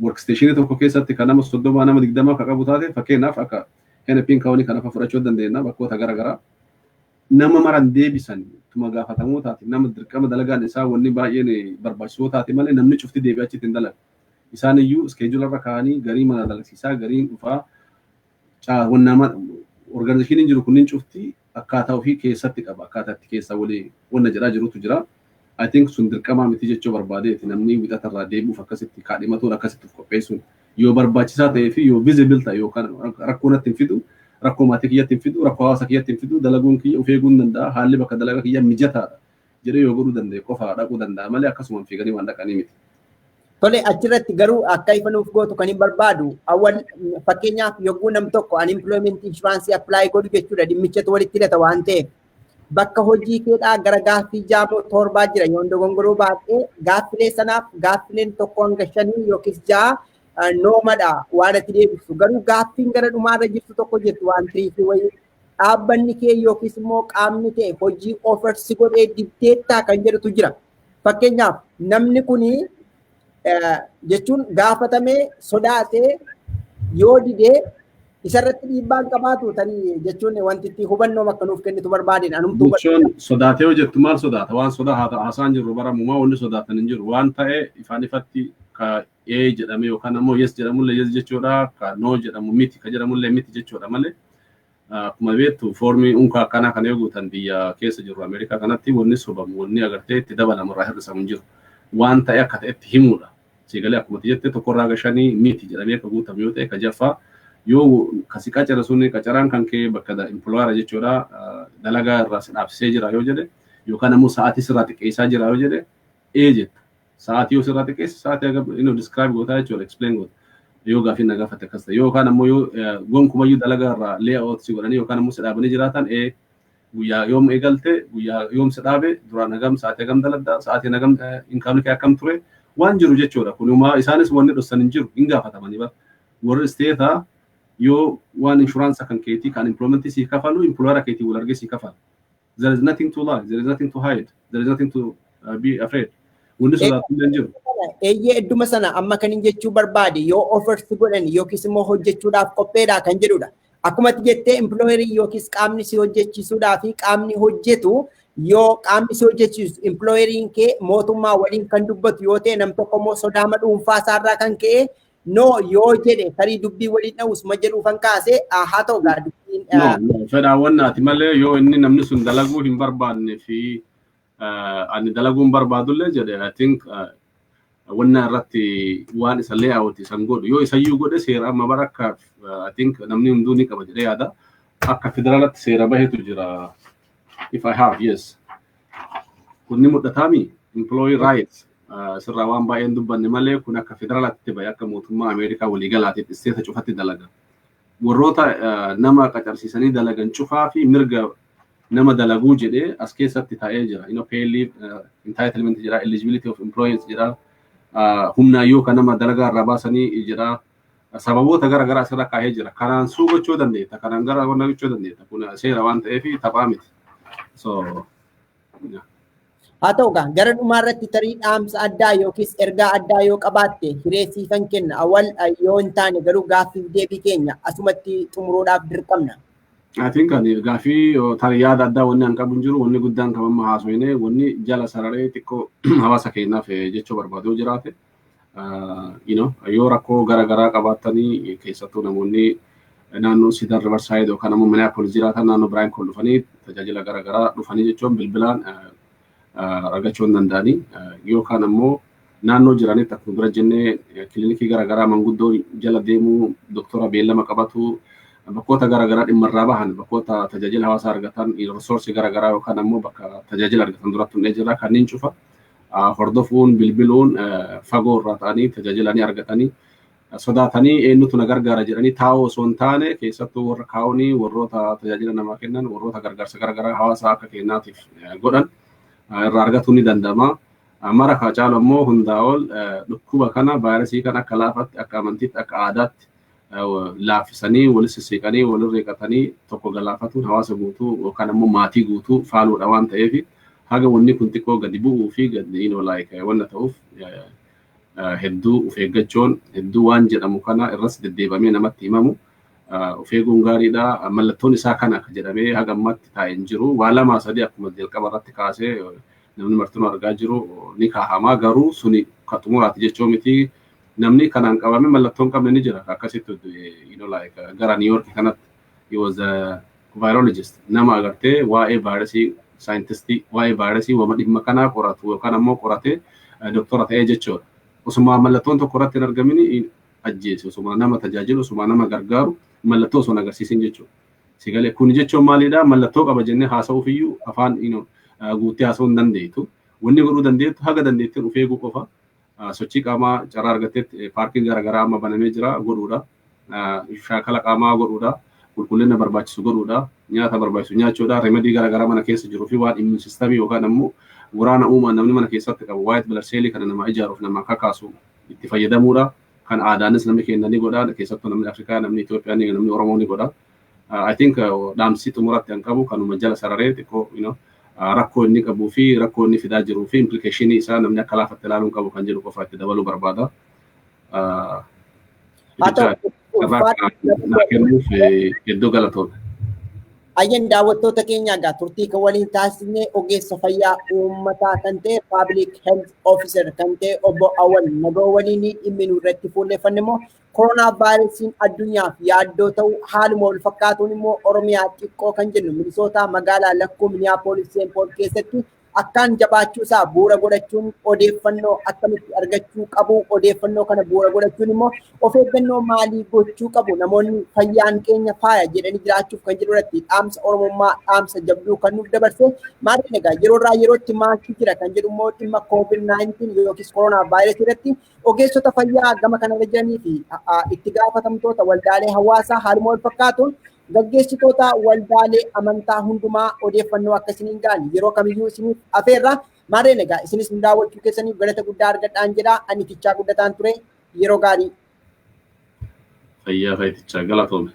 workstationii tokko keessatti kan nama 30, nama 20 ka qabu taate, fakkeenyaaf akka Hennepin County kana fa fudhachuu dandeenya, bakkoota gara garaa. Nama maran deebisan tuma gaafatamuu taate, nama dirqama dalagaan isaa wanni baay'een barbaachisoo taate malee namni cufti deebi'ee achitti hin dalagu. Isaan iyyuu schedule irra kaa'anii garii mana dalagsiisaa, gariin dhufaa, nama organizationiin jiru kunniin cufti akkaataa ofii keessatti qaba, akkaataa itti keessa walii wanna jedhaa jirutu jira. I think sun dirqamaa miti jechuu barbaadeeti. Namni Wixatarraa deebi'uuf akkasitti kaadhimatuun, akkasitti of qopheessuun yoo barbaachisaa ta'ee fi yoo visible ta'e yookaan rakkoo natti hin fidu, rakkoo maatii kiyyatti hin fidu, rakkoo hawaasa kiyyatti hin fidu, dalaguun kiyya of eeguu hin danda'a, haalli bakka dalagaa kiyya mijataadha. jedhee yoo godhuu danda'e qofa dhaquu danda'a malee akkasuma fiiganii waan dhaqanii miti. Tole, achirratti garuu akka ifa nuuf gootu kan hin barbaadu, awwal, fakkeenyaaf yogguu nam tokko unemployment insurance apply godhu jechuudha, dhimmichatu walitti hidhata waan ta'eef, bakka hojii keedhaa gara gaaffii jaamoo torbaa jira yoon dogongoroo baadhee, gaaffilee sanaaf gaaffileen 1 hanga 5 yookiis 6 noomadha waan ati deebistu. Garuu gaaffiin gara dhumaarra jirtu tokko jirtu, waan tiriifii wayii, dhaabbanni kee yookiis immoo qaamni ta'e hojii offer si godhee dibdeettaa kan jedhutu jira. Fakkeenyaaf namni kuni jechuun gaafatamee sodaatee yoo didee isarratti dhiibbaan qabaatu tarii jechuun wanti itti hubannoo akka nuuf kennitu barbaadeen anumtuu. Jechuun sodaatee yoo jettu maal sodaata? Waan sodaa haasaan jirru baramumaa wanni sodaatan hin jiru. Waan ta'e ifaan ifatti ka ee jedhame yookaan ammoo yes jedhamullee yes jechuudha. Ka no jedhamu miti ka jedhamullee miti jechuudha malee. Akkuma beektu, foormii unkaa akkanaa kana yoo guutan biyya keessa jirru Ameerikaa kanatti wanni sobamu, wanni agartee itti dabalamu, irraa hir'isamu hin jiru. Waan ta'e akka ta'etti himuudha. Siigalee akkuma jette 1rraa hanga 5 miti jedhamee akka guutamu yoo ta'e, ka jaffaa yoo kasi qacara sun qacaraan kan kee bakka employer jechuudha dalagaa irraa si dhaabsisee jira yoo jedhe yookaan ammoo sa'aatii sirraa xiqqeessaa jira yoo jedhe ee jetta. Sa'aatii yoo sirraa xiqqeesse, sa'aatii hagam inni describe gootaa jechuudha, explain goota. Yoo gaafii na gaafate akkas ta'e yookaan ammoo yoo gonkumayyuu dalagaa irraa layout si godhanii yookaan ammoo si dhaabanii jiraatan, ee, guyyaa yoom eegalte, guyyaa yoom si dhaabe, duraan hagam, sa'aatii hagam dalagda, sa'aatiin hagam, income kee akkam ture, waan jiru jechuudha. Kunumaa isaanis wanni dhossan hin jiru, hin gaafatamanii bara. Warri isteetaa yoo waan insurance kan keetii kan employment sii kafalu, employer keetii wal argee sii kafala. There is nothing to lie, there is nothing to hide, there is nothing to be afraid. Wanni sodaatu hin jiru. Eeyyee, idduma sana amma kan hin jechuu barbaade, yoo offers godhan yookiis immoo hojjechuudhaaf qopheedha kan jedhudha. Akkuma ati jettee, employerii yookiis qaamni si hojjechiisuudhaa fi qaamni hojjetu, yoo qaamni si hojjechiisu employeriin kee mootummaa waliin kan dubbatu yoo ta'e, nam tokko immoo sodaama dhuunfaa isaarraa kan ka'e no yoo jedhe, tarii dubbii waliin dha'us ma jedhuufan kaase. Haa ta'u gaa dubbiin. No, fedhaawwannaati malee yoo inni namni sun dalaguu hin barbaanne fi ani dalaguu hin barbaadullee jedhe, I think wanna irratti waan isa layout isan godhu yoo isayyuu godhe, seera amma bara akka I think namni hunduu ni qaba jedhee yaada. Akka federaalatti seera bahetu jira. If I have, yes. Kun ni mul'ataami, employee rights sirraa waan baay'een dubbanne malee, kun akka federaalaatti bahe, akka mootummaa Ameerikaa waliigalaatitti isteeta cufatti dalaga. Warroota nama qacarsiisanii dalagan cufaa fi mirga nama dalaguu jedhee as keessatti taa'ee jira. Pay leave, entitlement jira, eligibility of employees jira, humnaan yoo kan nama dalagaa irraa baasanii jira. Sababoota gara garaa asirra kaa'ee jira. Kanaan suu gochuu dandeetta, kanaan gara wanna gochuu dandeetta. Kun seera waan ta'eef taphaa miti. So, yeah. Haa ta'u gaa, gara dhumaa irratti tarii dhaamsa addaa yookiis ergaa addaa yoo qabaatte hireessiifan kenna. Awwal, yoo hin taane garuu gaaffiif deebii keenya asumatti xumuruudhaaf dirqamna. I think ani gaaffii tarii yaada addaa wanni an qabu hin jiru. Wanni guddaan kan amma haasofne, wanni jala sararee xiqqoo hawaasa keenyaaf jechuu barbaadu yoo jiraate, yoo rakkoo gara garaa qabaattanii, keessattuu namoonni naannoo Cedar Riverside yookaan ammoo Minneapolis jiraatan, naannoo biraan kun dhufanii tajaajila gara garaa dhufanii jechuun bilbilaan argachuu hin danda'anii, yookaan ammoo naannoo jiranitti akkuma dura jennee kilinikii gara garaa manguddoo jala deemuu, doktora beellama qabatu, bakkoota gara garaa dhimma irraa bahan, bakkoota tajaajila hawaasaa argatan, resource gara garaa yookaan ammoo bakka tajaajila argatan duratti hundee jira, kanneen cufa hordofuun, bilbiluun, fagoo irraa ta'anii tajaajila ni argatanii. Sodaatanii eenyutu na gargaara jedhanii taa'uu osoo hin taane, keessattuu warra kaa'uunii, warroota tajaajila namaa kennan, warroota gargaarsa gara garaa hawaasaa akka kennaatiif godhan irraa argatuun ni danda'ama. Mara kaa caalu ammoo hundaa ol dhukkuba kana, vaayirasii kana akka laafatti, akka amantiitti, akka aadaatti laaffisanii, walis sissiqanii, walirra riqatanii tokko galaafatuun hawaasa guutuu yookaan ammoo maatii guutuu faaluudha waan ta'eef, haga wanni kun xiqqoo gadi bu'uu fi gadi like wanna ta'uuf hedduu of eeggachuun, hedduu waan jedhamu kana irras deddeebamee namatti himamu of eeguun gaariidha. Mallattoon isaa kana akka jedhamee haga ammaatti taa'ee hin jiru. Waa lamaa sadii akkuma jalqaba irratti kaasee namni martinuu argaa jiru ni kaa'ama, garuu suni ka xumuraati jechuu miti. Namni kanaan qabame mallattoo hin qabne ni jira. Akkasitti like gara New York kanatti, he was a virologist, nama agartee waa'ee vaayirasii, saayintistii waa'ee vaayirasii wama dhimma kanaa qoratu yookaan ammoo qoratee doktora ta'ee jechuudha. Osuma mallattoon tokko irratti hin argamin ajjeese, osuma nama tajaajilu, osuma nama gargaaru, mallattoo osoo hin agarsiisin jechuudha. Sigalee kun jechuun maalidha? Mallattoo qaba jennee haasa'uuf iyyuu afaan Guuttee haasa'uu hin dandeettu. Wanni godhuu dandeettu haga dandeettiin of eeguu qofa. Sochii qaamaa carraa argatteetti paarkiin garaagaraa amma banamee jira godhuudha. Shaakala qaamaa godhuudha. Qulqullina barbaachisu godhuudha. Nyaata barbaachisu nyaachuudha. Remedy garaagaraa mana keessa jiruu fi waan immune system yookaan ammoo waraana uumaa namni mana keessatti qabu white blood cell kana nama ijaaruuf nama kakaasu itti fayyadamuudha. Kan aadaanis namni keenya ni godha. Keessattuu namni Afrikaa, namni Itoophiyaa, namni Oromoo ni godha. I think dhaamsi xumuratti kan qabu kanuma jala sararee xiqqoo rakkoo inni qabuu fi rakkoo inni fidaa jiruu fi implication isaa namni akka laafatti ilaaluun qabu kan jedhu qofa itti dabaluu barbaada. Haa ta'u, Kennuuf hedduu galatoomne. Ayyan, daawwattoota keenya, egaa turtii kan waliin taasisne ogeessa fayyaa uummataa kan ta'e, public health officer kan ta'e obbo Awwal Nagoo waliin. Dhimmi nu irratti fuulleeffanne immoo koronaa vaayirasiin addunyaaf yaaddoo ta'u, haaluma wal fakkaatuun immoo Oromiyaa xiqqoo kan jennu Minisootaa magaalaa lakkuu Miniyaapoolis Seent Pool keessatti akkaan jabaachuu isaa bu'uura godhachuun odeeffannoo akkamitti argachuu qabu, odeeffannoo kana bu'uura godhachuun immoo of eeggannoo maalii gochuu qabu namoonni fayyaan keenya faaya jedhanii jiraachuuf kan jedhu irratti dhaamsa Oromummaa, dhaamsa jabduu kan nuuf dabarse. Maaliin egaa yeroo irraa yerootti maaltu jira kan jedhu immoo dhimma COVID-19 yookiis koronaa vaayirasii irratti ogeessota fayyaa gama kanarra jiranii fi itti gaafatamtoota waldaalee hawaasaa, haaluma wal fakkaatuun gaggeessitoota waldaalee amantaa hundumaa odeeffannoo akkasiniin ga'an yeroo kamiyyuu isiniif afeerra. Maarreen egaa isinis nu daawwachuu keessaniif galata guddaa argadhaan jedha. Ani Tichaa Guddataan ture. Yeroo gaarii. Fayyaa fayyichaa, galatoome.